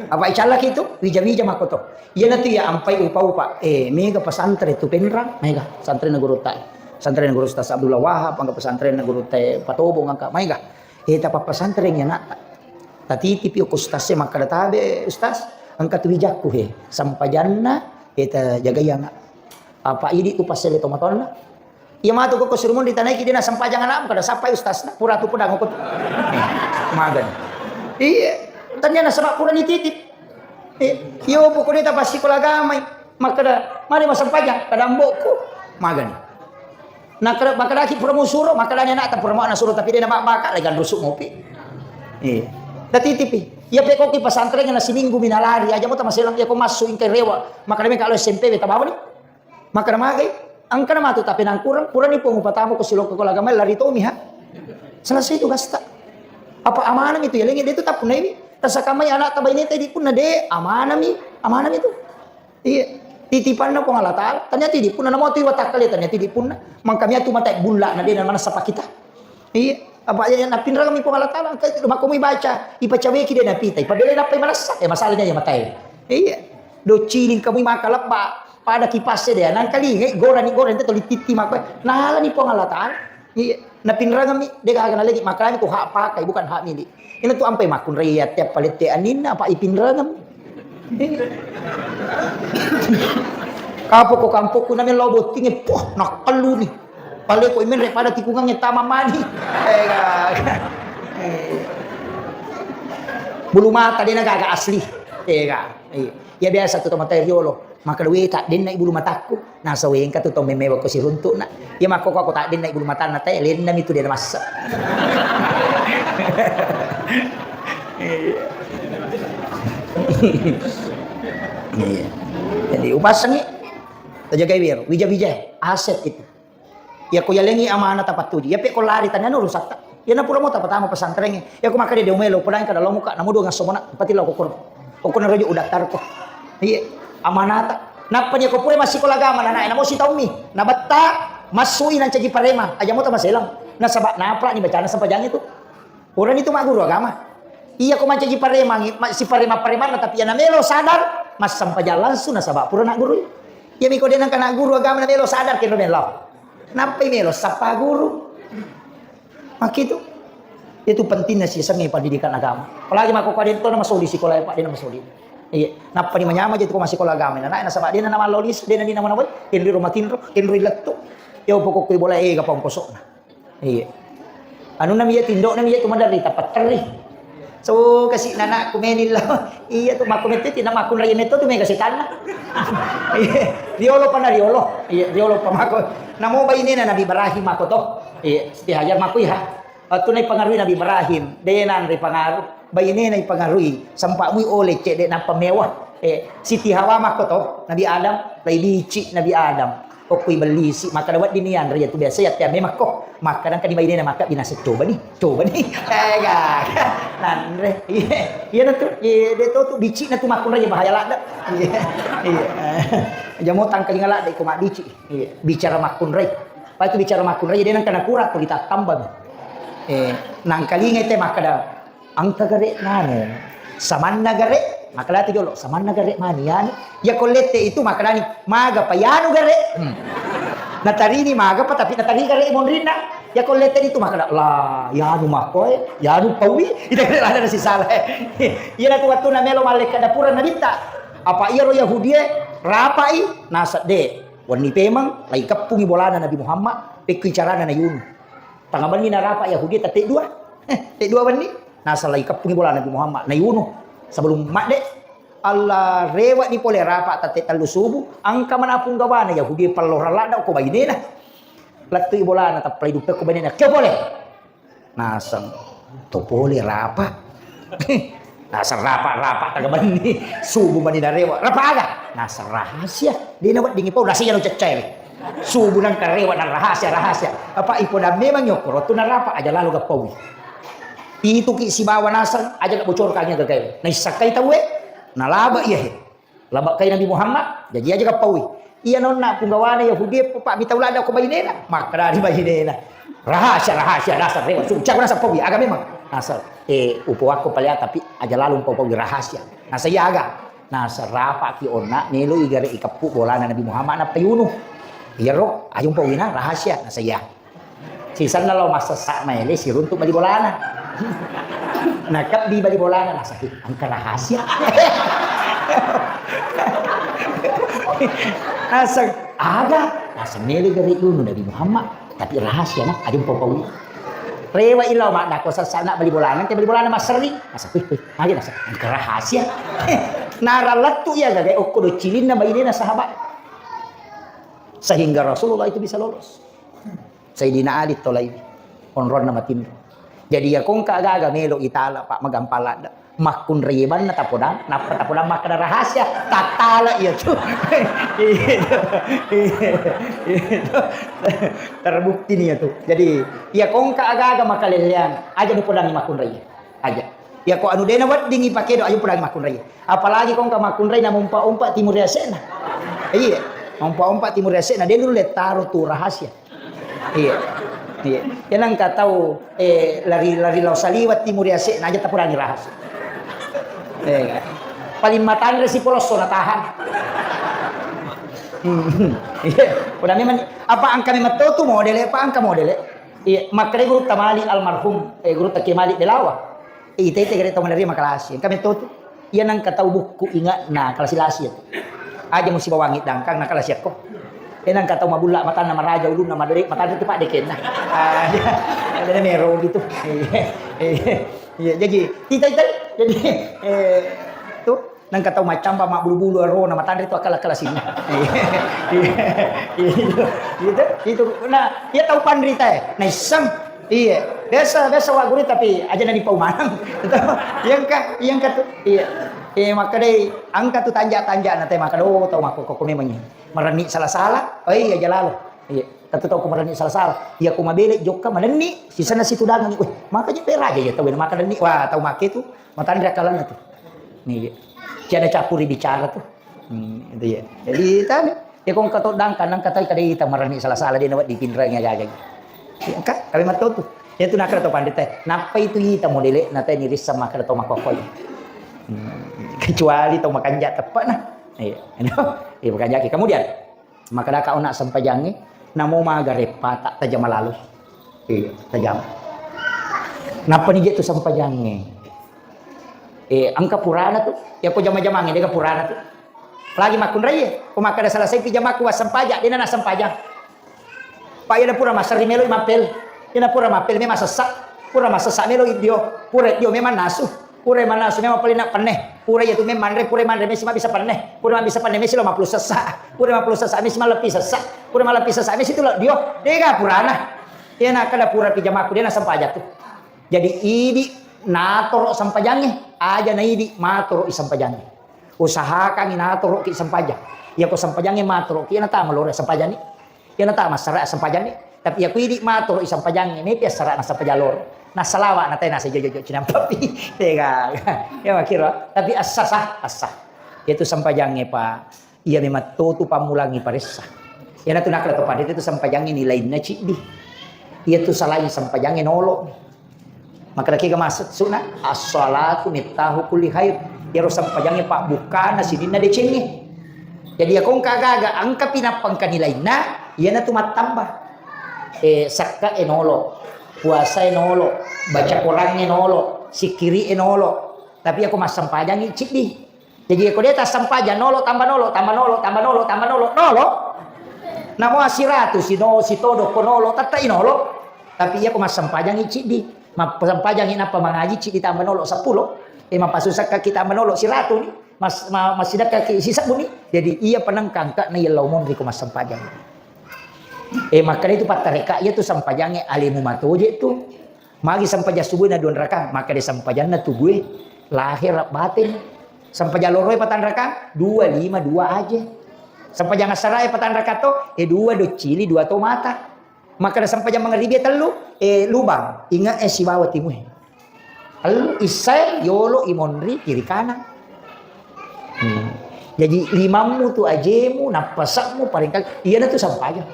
Apa icalak itu? Wija-wija makoto. Iyanatu iya ampai upa-upa. Eh, mega pesantren tu Penrang, mega. Pesantren gurutta. Pesantren guru Ustaz Abdullah Wahab, angka pesantren gurutta Patobong, angka mega. Eh, tapa pesantren ya nak. Tatitipi ko ustaz e makkada tabe, Ustaz, engka tu wijakku he. Sampajanna, eh, ta jagai anak. Apa idi tu pasele tomatonna? Iya matu ko, ko surumun ditanaiki dena sampajang anakmu, kada sappai ustazna, pura tu pedang ko. Eh, magan. Iya, tanya nasaba pura nititip. Eh, iyo pokoknya ta passikola agamai. Makkada, mari massempajang, kada ambokku. Magani. Nakkada, makkadaki pura musuro, makkadani anakta pura mau nasuro, tapi dena baka lagi rusuk ngopi. Iya. Tatitipi. Iya pekoki pesantren na siminggu minalari aja mo tamaselang iya ko massu ingkai rewa. Makkada meka lo S M P beta bawa ni. Makkada magai, engkana matu tapenangkurang, purani Puang upatamu ko silokko ko lagamai lari tomi ha. Selesai tugasta. Apa amanami tu yalengi de tu tappunaiwi. Tasakamai anak tabaineta idi punna de, amanami, amanami tu. Iya. Titipanna Puang Allah Taala. Ternyata idi punna namo tu iwatakkale ternyata idi punna. Mangkami atu mata bulla na de na manassa pakita. Iya, apa ya napinrangmi Puang Allah Taala, engka itu makko muibaca, ipacaweki de napita, ipabelai nappai manassa, eh masalahnya ya matai. Iya. Docili engka mui maka lebba, pada kipas de, nangkalingai gorani gorani tetto lititti makko. Nalani Puang Allah Taala. Iya, napinrangmi de gaga nalegi makalani ko hak pakai bukan hak milik. Ina tu ampai makkunrai ya tiap palette aninna apa ipinrangmi. Kapo ko kampokku nami lao bottinge, poh, nakkalluni. Pale ko imenre pada tikungangnge tama mani. Ega. Bulu mata dena gaga asli. Ega. Iya. Ya biasa tu tomatoa riolo. Maka duwe tak denna bulu matakku. Nasa wengka tu tau memewa ko siruntukna. Ya makko ko aku tak denna bulu matanna te, lenna mi tu dena massa. Iya. Iya. Jadi upasangi. Tajagai wero, wija-wija, aset itu. Ya ko yalengi amanah tapattuju. Ya pe ko lari tanya no rusatta. Ya na pura mo tapatama pesantrengnge. Ya ko makkeda de umai lo podang kada lo muka, namu dua ngasso mona, pati lo kokoro. Kokoro rojo udaftarko. Iya. Amanata. Nappa ni ko pura massikola agama nanae, namo sitaummi. Nabetta, massui nancaji parema. Aja moto maselang. Nasaba naprak ni bacana sempajang itu. Purani tu magguru agama. Iya ko mancaji parema, ma-, si parema-paremanna, tapi iya namelo sadar, massempajang langsung nasaba pura naggurui. Iya miko de nangka nagguru agama namelo sadar kenro melo. Nappai melo sappa guru. Makkitu. Itu pentingnya sisengnge pendidikan agama. Apalagi mako kade to na masoli sikola, Pak, de na masoli. Iya, nappa ni manyama je tu ko massikola agama. Nah, nasaba de na namalloli, de na ni nama nawai, kenro matinro, kenro lettu. Yo pokok ko bola ega pongkosokna. Iya. Anu nami iya tindo nami iya tu maderri tapatterri. So kasi nanakku menillo. Iya tu makku metti na makkunrai metto tu mega setanna. Iya. Riolo pa na riolo. Iya, riolo pa makku. Namo bainena Nabi Ibrahim makko to. Iya, Siti Hajar makku iya. Attu nai pengaruhi Nabi Ibrahim, de nanre pengaruh. Bainena ipengaruhi, sempa mui oleh cedde nappa mewah. Eh, Siti Hawa makko to, Nabi Adam, lai bici Nabi Adam. Okkoi bellisi, makkeda wedding ni anre iya tu biasa iya tiamme makko. Makkeda engka ni bainena makka binasa coba ni, coba ni. Eh, gaga. Nanre. Iya, iya na tu. Iya, de to tu bici na tu makkunrai bahaya ladde. Iya. Iya. Jamo tangkalinga ladde ko mabbici. Iya, bicara makkunrai. Patu bicara makkunrai de nangka nakura ko ditattambang. Eh, nangkalinga te makkeda engka gare nganu, samanna gare, makkeda tu jolo, samanna gare mani yanu. Iya ko lette itu makkedani, maga pa yanu gare. Hmm. Natarini maga pa tapi natari gare monrinna. Iya ko lette itu makkeda, la, yanu makkoe, yanu paui. Ita gare lada nasi salah. Iya na tu wattu na melo mallekka dapura nabitta. Apa iya ro Yahudie rapai, nasedde. Wenni pemeng, lai keppungi bolana Nabi Muhammad, pekku carana na yunu. Tanga benni narapa Yahudi tette dua. Eh, te dua benni. Nasa lai keppungi bola Nabi Muhammad, nayunu. Sebelum madde, Allah rewa di pole rapa tette tellu subuh, angka mana punggawana Yahudi pellorang ladda ko bainena. Lettui bolana, tappalai duppe ko bainena. Kio pole? Naseng, to pole rapa. Naseng rapa, rapa taga benni. Subuh mani narewa. Rapa aga? Naseng rahasia. Dena weddingi pau, naseng yano ceccai. Subuh nangka rewa na rahasia, rahasia. Apa ipo dan memang yokoro tu narapa aja lalu gapaui. Pituki sibawa naseng aja gak bocor kanya gagai. Naissakai tauwe. Nalaba iya he. Labakkai Nabi Muhammad, jaji aja kappaui. Iya nonna punggawana Yahudi, Pak, mitau ladda ko bainena. Makkedani bainena. Rahasia, rahasia, dasar rewa. Suruh cakko naseng paui, aga memang. Naseng, eh, upoakko palea, tapi aja lalu mpau paui rahasia. Naseng iya aga. Naseng rapaki onna, melo igare ikeppu bolana Nabi Muhammad, nappa yunu. Iyaro, aja mpauina rahasia. Naseng iya. Sisenna lao massessa maele siruntu bali bolana. Nakebbi bali bolana, nasaki engka rahasia. Naseng aga? Naseng mele gare dulu Nabi Muhammad, tapi rahasia na, aja mpau paui. Rewa ilao maddako sessa na bali bolana, te bali bolana masseri. Naseng, wih, wih, aga naseng engka rahasia. Naralettu iya gagai okko do cilinna bainena sahabat. Sehingga Rasulullah itu bisa lolos. Sayyidina Ali tolai onronna matinro. Jadi iya kongka gaga melo itala, Pak, magampang ladda. Makkunraibanna tapodang, nappa tapodang makkeda rahasia, tattala iya tu. Iya tu. Iya tu. Terbukti nih ya tu. Jadi iya kongka gaga makalelleang, aja dipodangi makkunrai. Aja. Iya ko anu dena weddingi pakedo, aja podangi makkunrai. Apalagi kongka makkunrai na mompa-ompa timur yase'na. Iya, mompa-ompa timur yase'na, de nulle taro tu rahasia. Iya. Iya. Iya nangka tau, eh, lari, lari lao saliweng timur yase'na aja tapodangi rahasia. Eh, paling matanre si polosso na tahan. Hmm. Iya. Udah memang apa angka memang to tu modele, apa angka modele? Iya, makkeda gurutta Malik almarhum, eh, gurutta Kiai Malik Belawa. Eh, ite-ite gare tau maneria makalasi. Engka metto tu. Iya nangka tau bukku ingatna kalasi-lasi itu. Aja musibawangi dangkang na kalasi akko. Eh, nangka tau mabulla matanna maraja ulunna madere matanna tepa dekenna. Ah, iya. Ada mero gitu. Iya. Iya, iya. Jadi, ita-ita. Jadi, eh, tu. Nangka tau maccamba mabbulu-bulu arona, matanre tu akala-kala sinna. Iya, itu, itu. Nah, iya tau panrita e, naisseng. Iya, biasa, biasa wa guru tapi aja nani pau maneng. Iya engka, iya engka tu. Iya. Eh, makkadai, engka tu tanja-tanja na te makkada, oh, tau makkokko memang iya. Marenni sala-sala, oh iya, aja lalo. Iya, tentu tau ku marenni sala-sala. Iya ku mabele jokka marenni, sisana situ dagang. Weh, makanya pe raja ya tau, maka renni. Wah, tau make tu, matanre akalanna tu. Nih, iya. Tiada campuri bicara tu. Hmm, itu ya. Jadi tadi, ya kong katoddang kanang katai kadai ita marani salah-salah dia nawat dipinrangi aja-aja. Ya, engka, kami matotu. Ya tu nakala to pandita. Napa itu ita modele na tadi rissa maka to makokoi. Hmm, kecuali to makanja tepat nah. Iya. Iya makanja. Kemudian Makkeda ka ona sempajangnge, namo maga reppa tak tajama lalo. Iya, tajama. Nappa ni je tu sempajangnge. Eh, engka purana tu. Ya ko jama-jamangnge dega purana tu. Lagi makkunrai, ko makkeda selesai pi jamaku wassempajang, dena nassempajang. Pak, iya pura maserri melo mapel. Iya pura mapel memang sesak. Pura masessa melo idio. Pura idio memang nasu. Pura mannasu memang paling nak penne. Pura iya tu memang manre, pura manre mesi mabisa penne. Pura mabisa penne mesi lo maplu sessa. Pura maplu sessa mesi malepi sessa. Pura malepi sessa mesi tu lo dio. Dega purana. Iya nakkeda pura pi jamaku dena sempajang tu. Jadi idi natoro sempajangnge, aja na idi matoro i sempajangnge. Usahakan i natoro ki sempajang. Iya ko sempajangnge matoro ki na tama loro sempajangnge. Iya na tama sera sempajangnge. Tapi iya ko idi matoro i sempajangnge, ne pi assara na sempajang loro. Na salawa na tena sejojo-jojo cinampa pi. Tega. Ya makiro. Tapi assa sah, assa. Itu sempajangnge, Pak. Iya memang to tu pammulangi paressa. Iyanatu nakala to pandita tu sempajangnge nilainna ciddi. Iya tu salain sempajangnge nolo. Makkeda kega maksudna, as-salatu miftahu kulli khair. Iyaro sempajangnge pabbukkana sininna decengnge. Jadi iya ko engka gaga engka pinappa engka nilainna, iyanatu mattamba. Eh, sakka e nolo, puasa e nolo, baca Quran e nolo, sikiri e nolo. Tapi iya ko massempajangngi ciddi. Jaji, ko de tassempajang nolo, tamba nolo, tamba nolo, tamba nolo, tamba nolo, nolo. Namo siratu sino sitodo ko nolo, tettai nolo. Tapi iya ko massempajangngi ciddi. Massempajangngi nappa mangaji ciddi tamba nolo seppulo. Eh, mappasusakkaki tamba nolo siratu ni. Mas, ma, massidakkaki sisebbu ni. Jadi iya penengkangka na yellau monri ko massempajang. Eh, makkeda itu pattareka iya tu sempajangnge alemu matoje tu. Magi sempajang subuh na dua rakaat, makkeda sempajanna tubuhe lahir batin. Sempajang loroe patang rakaat, dua lima dua aja. Sempajang assarae patang rakaat to, eh dua doccili dua to mata. Makkeda sempajang mangribi tellu, eh lubang, inge eh sibawa timue. Tellu issae yolo imonri kiri kanan. Hmm. Jaji limammu tu ajemu, nappasakmu paringkali, iyanatu sempajang.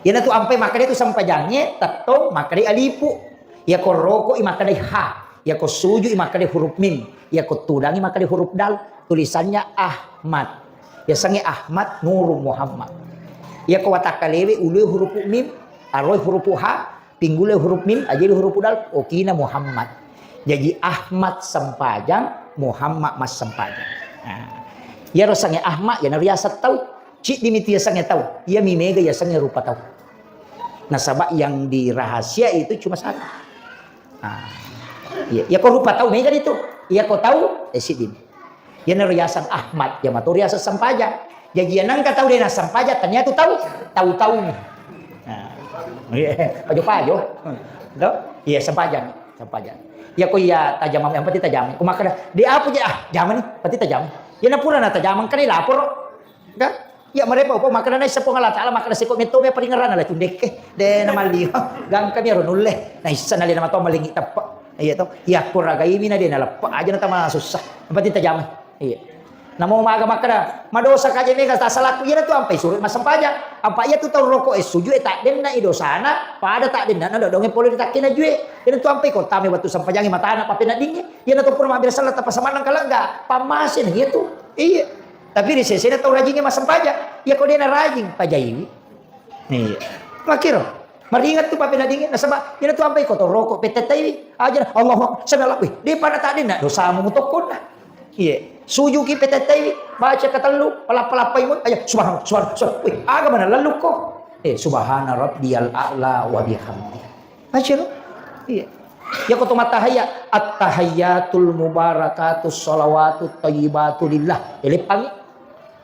Iyanatu ampai makkeda tu sempajangnge, tettong makkeda alipu. Iya ko roko i makkeda ha. Iya ko suju i makkeda huruf mim. Iya ko tudang i makkeda huruf dal. Tulisannya Ahmad. Yasengnge Ahmad Nurul Muhammad. Iya ko watakkalewe ulue huruf mim, aroi huruf ha, pinggule huruf mim, ajeli huruf dal, okina Muhammad. Jaji Ahmad sempajang, Muhammad massempajang. Nah, iyaro sange Ahmad, iyana riaseng tau. Ciddi mitu yasengnge tau. Iyami mega yasengnge rupa tau. Nasaba yang dirahasia itu cuma satu. Nah, iya, iya ko rupa tau mega itu. Iya ko tau, eh siddi. Iyanaro riaseng Ahmad, iya mato riaseng sempajang. Jaji iya nengka tau de nassempajang, tania tu tau, tau-tau ni. Nah, iya, pajo-pajo. Do? Iya, sempajang, sempajang. Iya ko iya tajamang, yang penting tajamang. Ko makkeda, de apa je, ah, jamang ni, penting tajamang. Iya na pura na tajamang kan laporo. Kan? Iya, marepa upa makkeda naisseng Puang Allah Taala, makkeda seko metto me paringerrana la cundekke. De na malli. Gangka mi ro nulle. Naisseng na lena mato malingi teppa. Iya to. Iya ko ragaimi na de na leppa aja na tama susah. Yang penting tajamang. Iya. Namo maga makkeda, madosa kaje mega tasalaku, iya tu ampai suru massempajang. Apa iya tu tau roko e suju e tak denna i dosana, pada tak denna na dodonge pole di takkena jue. Iya tu ampai kota me wettu sempajangi matana papeneddingi. Iya na to pura mabbere sala tappa samannang kalegga, pammase na iya tu. Iya. Tapi ri sesena tau rajingnge massempajang. Iya ko dena rajing, pajaiwi. Iya. Makkiro. Maringet tu papeneddingi nasaba iyana tu ampai ko to roko petettaiwi. Aja Allahu Akbar, sami Allah. Wih, de pada tak denna dosamu mutokkonna. Iya. Sujuki petettaiwi, baca ketellu, palappa-lappai mu. Aja subhanallah, subhanallah, subhanallah. Wih, aga mana lallukko. Eh, subhana rabbiyal a'la wa bihamdi. Baca lo. Iya. Ya ko to mattahayya, at-tahayyatul mubarakatus shalawatut thayyibatu lillah. Eleppangi.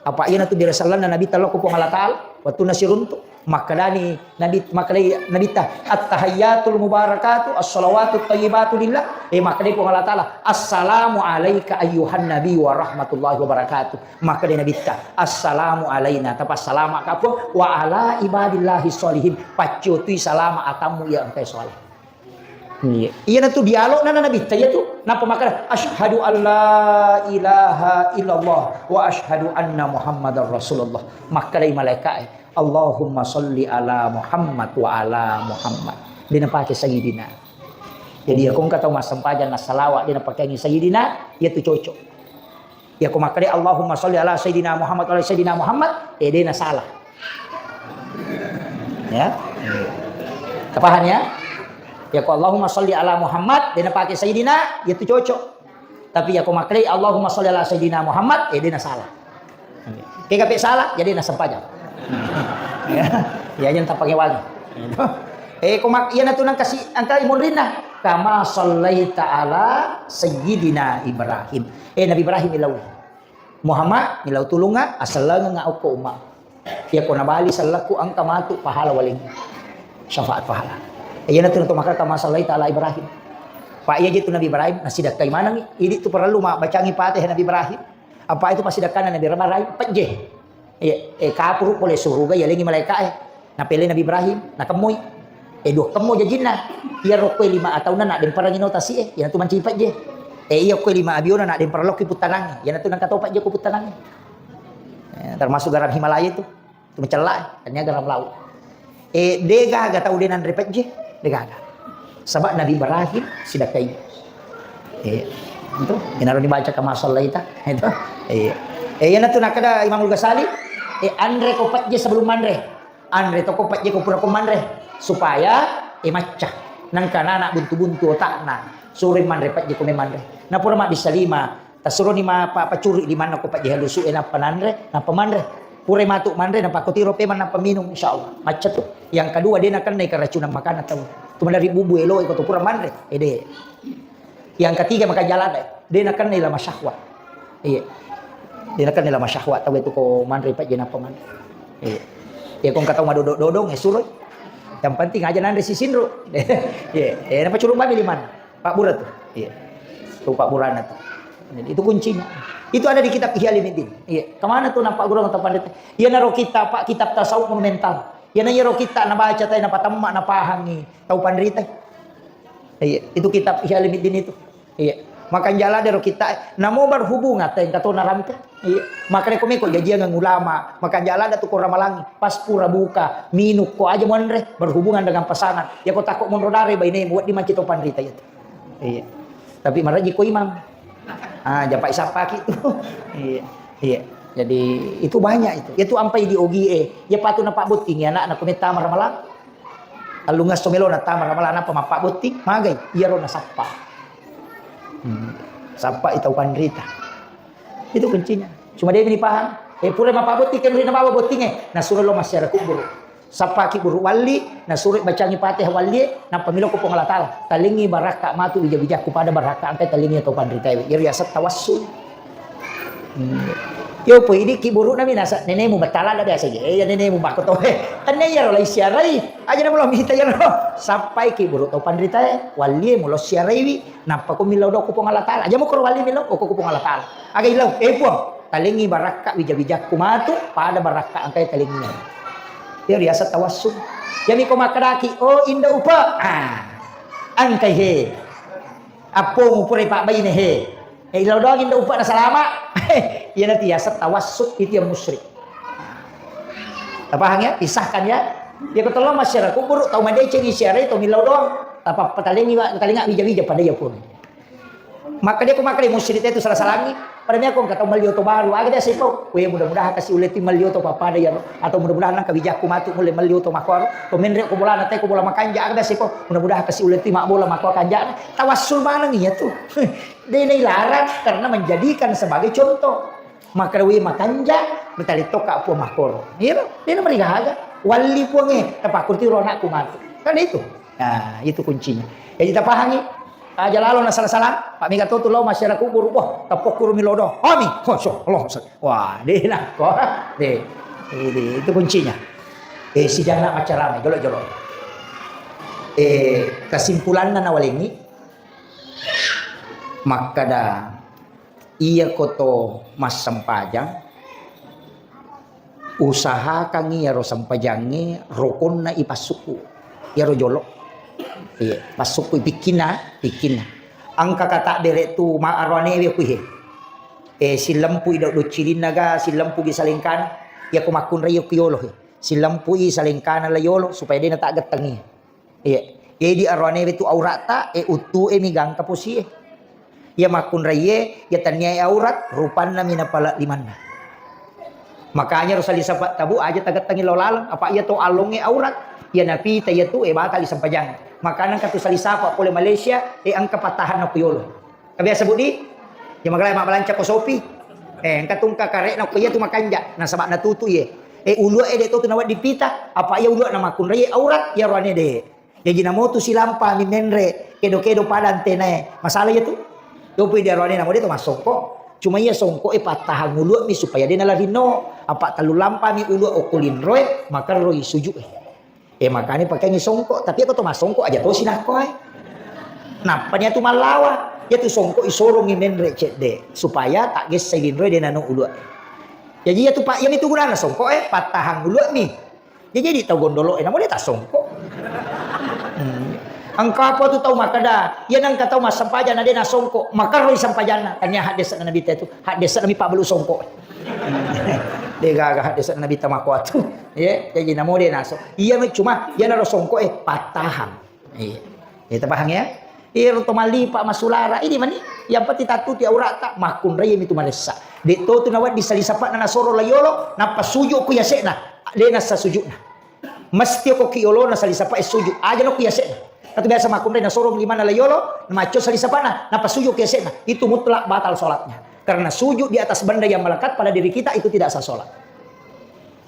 Apa iyanatu biasa sellanna Nabitta lao ko Puang Allah Taala, wettunna siruntu. Makkedani Nabi, makkedai Nabitta, "At-tahayyatul mubarakatu, as-shalawatut thayyibatu lillah." Eh, makkedai Puang Allah Taala, "Assalamu alaika ayyuhan nabi wa rahmatullahi wa barakatuh." Makkedai Nabitta, "Assalamu alaina, tapassalama ka Puang, wa ala ibadillahi sholihin." Paccotui salama atammu iya engkae soleh. Iya. Iyanatu dialogna na Nabitta iyatu. Nappa makkeda, "Asyhadu an la ilaha illallah wa asyhadu anna Muhammadar Rasulullah." Makkedai malaika'e, "Allahumma sholli ala Muhammad wa ala Muhammad." De' napake Sayyidina. Jadi, iya ko engka tau massempajang na salawat de' napakeangi Sayyidina, iyatu cocok. Iya ko makkeda, "Allahumma sholli ala Sayyidina Muhammad wa ala Sayyidina Muhammad," eh, de' nasalah. Ya. Tapahang ya? Iya ko Allahumma sholli ala Muhammad, de' napake Sayyidina, iyatu cocok. Tapi iya ko makkeda, "Allahumma sholli ala Sayyidina Muhammad," eh, de' nasalah. Kega pe salah, jadi nassempajang. Ya, ya, jangan tapake wali. Eh, ko mak-, iyanatu nang kasi, angka imunrinna. "Kama shallaita ala Sayyidina Ibrahim." Eh, Nabi Ibrahim ilau. Muhammad, milau tulungnga, asellengengnga okko umma. Iya ko nabali sellekku engka matu pahala waleng. Syafaat pahala. Iyanatu natu makkeda, "Kama shallaita ala Ibrahim." Pa iya je tu Nabi Ibrahim, nasidakkai manengngi. Idi tu parellu mabbacangi Fatihah Nabi Ibrahim. Apa itu pasidakkanna Nabi Ibrahim? Pejje. Iya, eh, kapuru pole suruga, yalengi malaika'e. Napele Nabi Ibrahim, nakemmoi. Eh, dua kemmo jajinna. Iya rokkoe lima ataunna naddemperangi no tasi'e, iyanatu mancaji pejje. Eh, iya koe lima abiona naddemperang lokki puttanangnge. Iyanatu nengka to pejje ko puttanangnge. Eh, termasuk garam Himalaya itu. Itu macella, eh. Tania garam laut. Eh, degaga tau de' nanre pejje, degaga. Sebab Nabi Ibrahim sidakkai. Eh, itu, inaro dibaca kama shallaita, itu. Eh, eh, iyanatu nakkeda Imamul Ghazali, eh, anre ko pejje sebelum manre. Anre toko pejje ko pura ko manre, supaya, eh, macca. Nengka nana buntu-buntu otakna. Suroi manre pejje ko memanre. Napura mabbissa lima, tasuroni ma pa-, pacuri limanna ko pejje halusu e nappa nanre, nappa manre. Pura matu manre, nappa ko tiro pemang nappa minum, insyaallah. Macca tu. Yang kedua, de' nakennai keracunan makanan tau. Tu maderri bubu elo e ko tu pura manre. Eh, de'. Yang ketiga, makanja lada, de' nakennai lama syahwat. Iya. De' nakennai lama syahwat, tau itu ko manre pejje nappa manre. Iya. Iya, ko engka tau madodong-dodong, eh, suroi. Yang penting aja nanre sisinro. Iya. Eh, nappa curung babi limanna. Pabbura tu. Iya. Tu pabburana tu. Jadi, itu kuncinya. Itu ada di kitab Ihya Ulumuddin. Iya. Kemana tu nampak guru atau pandita? Iyanaro kitab, Pak, kitab tasawuf monumental. Iyana iyaro kitab nabaca tai, napatemma, napahangi tau panrita. Iya, itu kitab Ihya Ulumuddin itu. Iya. Makanja lada ro kitta, namo berhubungan tau engka to narampe. Iya. Makanya ko meko jajiang ulama, makanja lada tu ko ramalangi, pas pura buka, minum ko aja monre, berhubungan dengan pasangan. Ya ko tako monro dare bainemu, wedding mancaji to panrita itu. Iya. Tapi maraji ko imang. Ah, japai sappaki tu. Iya. Iya. Jadi itu banyak itu. Ya tu ampai di ogi e. Ya patu na pabbotting ya anak na kumeta ramalang. Tellungesso melo nattama ramalang, nappa mappabbotting, magai, iyaro nasappa. Hmm. Sappai tau panrita. Itu kuncinya. Cuma de' meni paham. Eh, pura mappabbotting, kan rina bawa bottingnge. Nasuro lo masyarakat kubur. Sappaki buru walli, nasuro bacangi Fatihah walli, nappa milo ko Puang Allah Taala. Talengi barakka matu wija-wijakku pada barakka engkai talengi tau panrita. Iyaro yaseng tawassul. Hmm. Yo, po idi ki burukna mi nasa, nenemu betala ada biasa je. Eh, ya nenemu bako to. Eh, kan iyaro lai siarai. Aja namo lo mita iyaro. Sappai ki buruk tau panritae, wallie mulo siaraiwi, nappa ko millau do ko Puang Allah Taala. Aja mo ko walli millau, ko Puang Allah Taala. Aga illau, eh Puang, talengi barakka wija-wijakku matu, pada barakka engkai talengi. Iyaro yaseng tawassul. Yami ko makkedaki, oh Inda Upa. Ah. Engkai he. Appomu purai pabbaine he. Eh, illau doang Inda Upa na salama. Iyanatu yaseng tawassul, itu yang musyrik. Tapahang ya? Pisahkan ya. Ya ko tolong masyarakat kubur, tau madeceng siarai, tau millau doang. Tapa patalengi wa, talenga wija-wija pada ya pun. Maka dia ko makale musyrik itu salah-salangi. Pada mi aku engka tau melli oto baru. Aga dia sipau. Weh, mudah-mudahan kasi uletti melli oto papada ya. Atau mudah-mudahan nangka wijakku matu mulle melli oto makkoro. Ko menre ko bolana te ko bola makanja, aga biasa ko. Mudah-mudahan kasi uletti mabbola makko kanja. Tawassul maneng iya tu. De' nailarang karena menjadikan sebagai contoh. Makkedai makanja, bertali toka Puang makkoro. Iya, de' namarigaga. Walli Puangnge, tapakkurti ro anakku matu. Kan itu. Nah, itu kuncinya. Jadi tapahangi. Aja lalo na salah-salah. Pak mega to tu lo masyarakat kubur. Wah, tapokkurumi lodo. Ami. Masya Allah. Wah, de' nakko. De'. Ini, itu kuncinya. Eh, sijana macarame, jolo-jolo. Eh, kesimpulanna nawalengi, makkada, iya koto massempajang, usahakangngi iyaro sempajangnge rokonna ipassukku. Iyaro jolo. Iya, passukkui pikkinna, pikkinna. Engka kata bere tu ma aroane we kuihe. Eh, sillempui do-, doccilinna ga, sillempugi salengkana. Iya ko makkunrai ku yolo he. Sillempui salengkana la yolo supaya de' nataggettengi. Iya. Jadi aroane we tu aurata, eh, uttu e mi gangka posie. Iya makkunraiye, iya tenniae aurat, rupanna mi napala limanna. Makanya ro sali sapa tabu aja tagettangi lao laleng, apa iya to allongnge aurat, iya napita iya tu, eh, batali sempajang. Makana engka tu sali sapa pole Malaysia, eh, engka patahanna ku yolo. Ka biasa budi? Iya magalai mabbalanca ko Shopee. Eh, engka tungka karekna ko iya tu makanja, nasaba natutu iye. Eh, ulua e de' to tu nawedding pita, apa iya ulua na makkunraiye aurat, iya roane de'. Jaji namo tu silampa mi menre, kedo-kedo pada antenae. Masalah iya tu. Dopoi di aroane namo de' to massongko. Cuma iya songko e pattahang ulua mi supaya de' nalarinno. Apa tellu lampa mi ulua okko linroe, makerroi suju e. Eh, makanya pakaiangi songko, tapi ako to massongko aja to sinakko e. Nappa nia tu mallawa, iya tu songko isorongi menre cedde supaya taggessai linroe de' nano ulua. Jaji iya tu pak, iya mi tu gunana songko e, pattahang ulua mi. Jadi, jadi tau gondolo e, namo de' tassongko. Hmm. Engka apa tu tau makkeda, iya nengka tau massempajang na de' nassongko, makerroi sempajanna. Tania haddesa Nabi ta tu, haddesa Nabi pabbalu songko. De' gaga haddesa Nabi ta makkuatu. Iya, jadi namo de' naso. Iya mi cuma, iya naro songko e, pattahang. Iya. Iya, tapahang ya? Iyaro to mallipa masulara, ini mani, yang penting tattuti aurata, makkunrai mi tu maressa. De' to tu nawedding sali sapana nasoro la yolo, nappa suju ku yase'na, de' nassa sujuna. Mesti ko ki yolona sali sapa e suju, aja no ku yase'na. Katu biasa makkunrai nasoro limanna la yolo, macco sali sapana, nappa suju ku yase'na. Itu mutlak batal sholatnya. Karena sujud di atas benda yang melekat pada diri kita itu tidak sah sholat.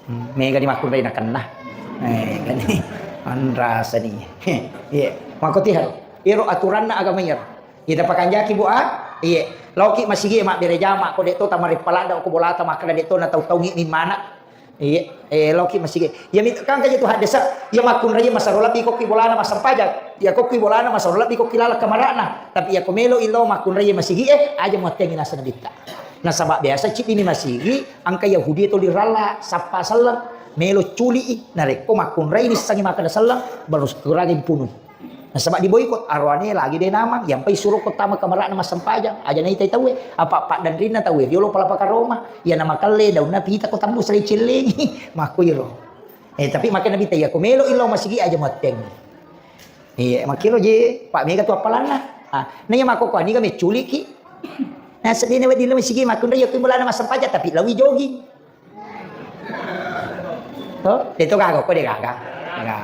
Hmm, mega di makkunrai nakenna. Eh, kan. Anrasani. Iya, makko tiharo. Iro aturanna agama iyaro. Iya, tapakanjaki, Bu, ah? Iya. Laoki masigi mabbere jama, ko de' to tamare palada ko bolata makkeda de' to na tau-taungi mi mana. Iya, eh, laoki masigi. Iya, mit-, kan kaja tu haddesa. Iya, makkunrai masaro lebbi ko ki bolana massempajang. Iya, ko ki bolana masaro lebbi ko ki laleng kamarana. Tapi iya ko melo illo makkunrai masigi, eh, aja muattengi naseng nabitta. Nasaba biasa ciddi mi masigi, engka Yahudi tuli ralla, sappa selleng, melo culi'i, narekko makkunrai nissengi makkeda selleng, baru kuraga punui. Nasaba diboikot, aroane lagi de' namang, yampai suro ko tama kamarana massempajang, aja naitai tauwe, apa paddanrinna tauwe, riolo palapa karoma, iya namakelle daunna pita ko tammu sellengi-cellengi, makkuiro. Eh, tapi makkeda nabitta, iya ko melo illo masigi aja muattengi. Iya, makkiro je, pak mega tu appalanna. Ah, na iya makko ko aniga mecculiki. Nah, sedihnya wedding lo masigi makkunrai iya ko bolana massempajang, tapi lawi jogging. To, de' to gaga, ko de' gaga. Gaga.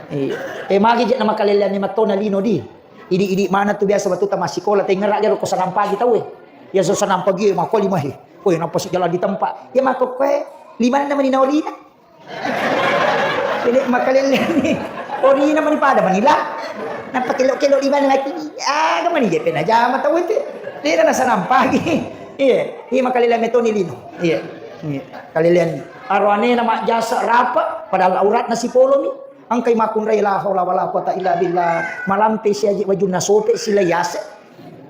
Iya. Eh, magi je na makaleleanni mattona lino di. Idi-idi mana tu biasa batuta massikola, tengera jaro ko sanang pagi tau e. Iya so sanang pagi, eh, makko lima he. Woi, nappa si jalan di tempat. Iya makko koe, limanna mani naolina. Pede makaleleanni. Orina mani pada manila. Nappa kelo-kelo di mana lagi. Ah, mani je pena jama tau itu. Tena nasa nampagi. Iya, iya makalelean metoni lino. Iya. Iya. Kalelean. Aroane na majjasa rapa, padahal auratna sipolomi. Engkai makkunrai la haula wala quwata illa billah. Malampe siaji wajunna sope sila yase.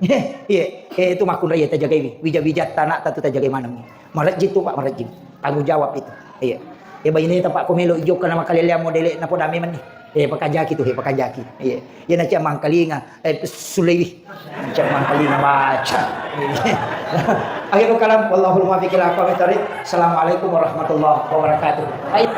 Iya, eh, itu makkunrai tajagai wi. Wija-wijatta anakta tu tajagai maneng. Marejjing tu, Pak, marejjing. Tanggung jawab itu. Iya. Eh, baineta, Pak, ko melo ijokka na makaleleang modele na poda memang ni. Eh, pakajaki tu, eh, pakajaki. Iya. Iya na cia mangkalinga, eh, sulewi. Cia mangkalinga baca. Iya. Akhirul kalam, wallahul muwaffiq ila aqwamit thariq. Assalamualaikum warahmatullahi wabarakatuh. Baik.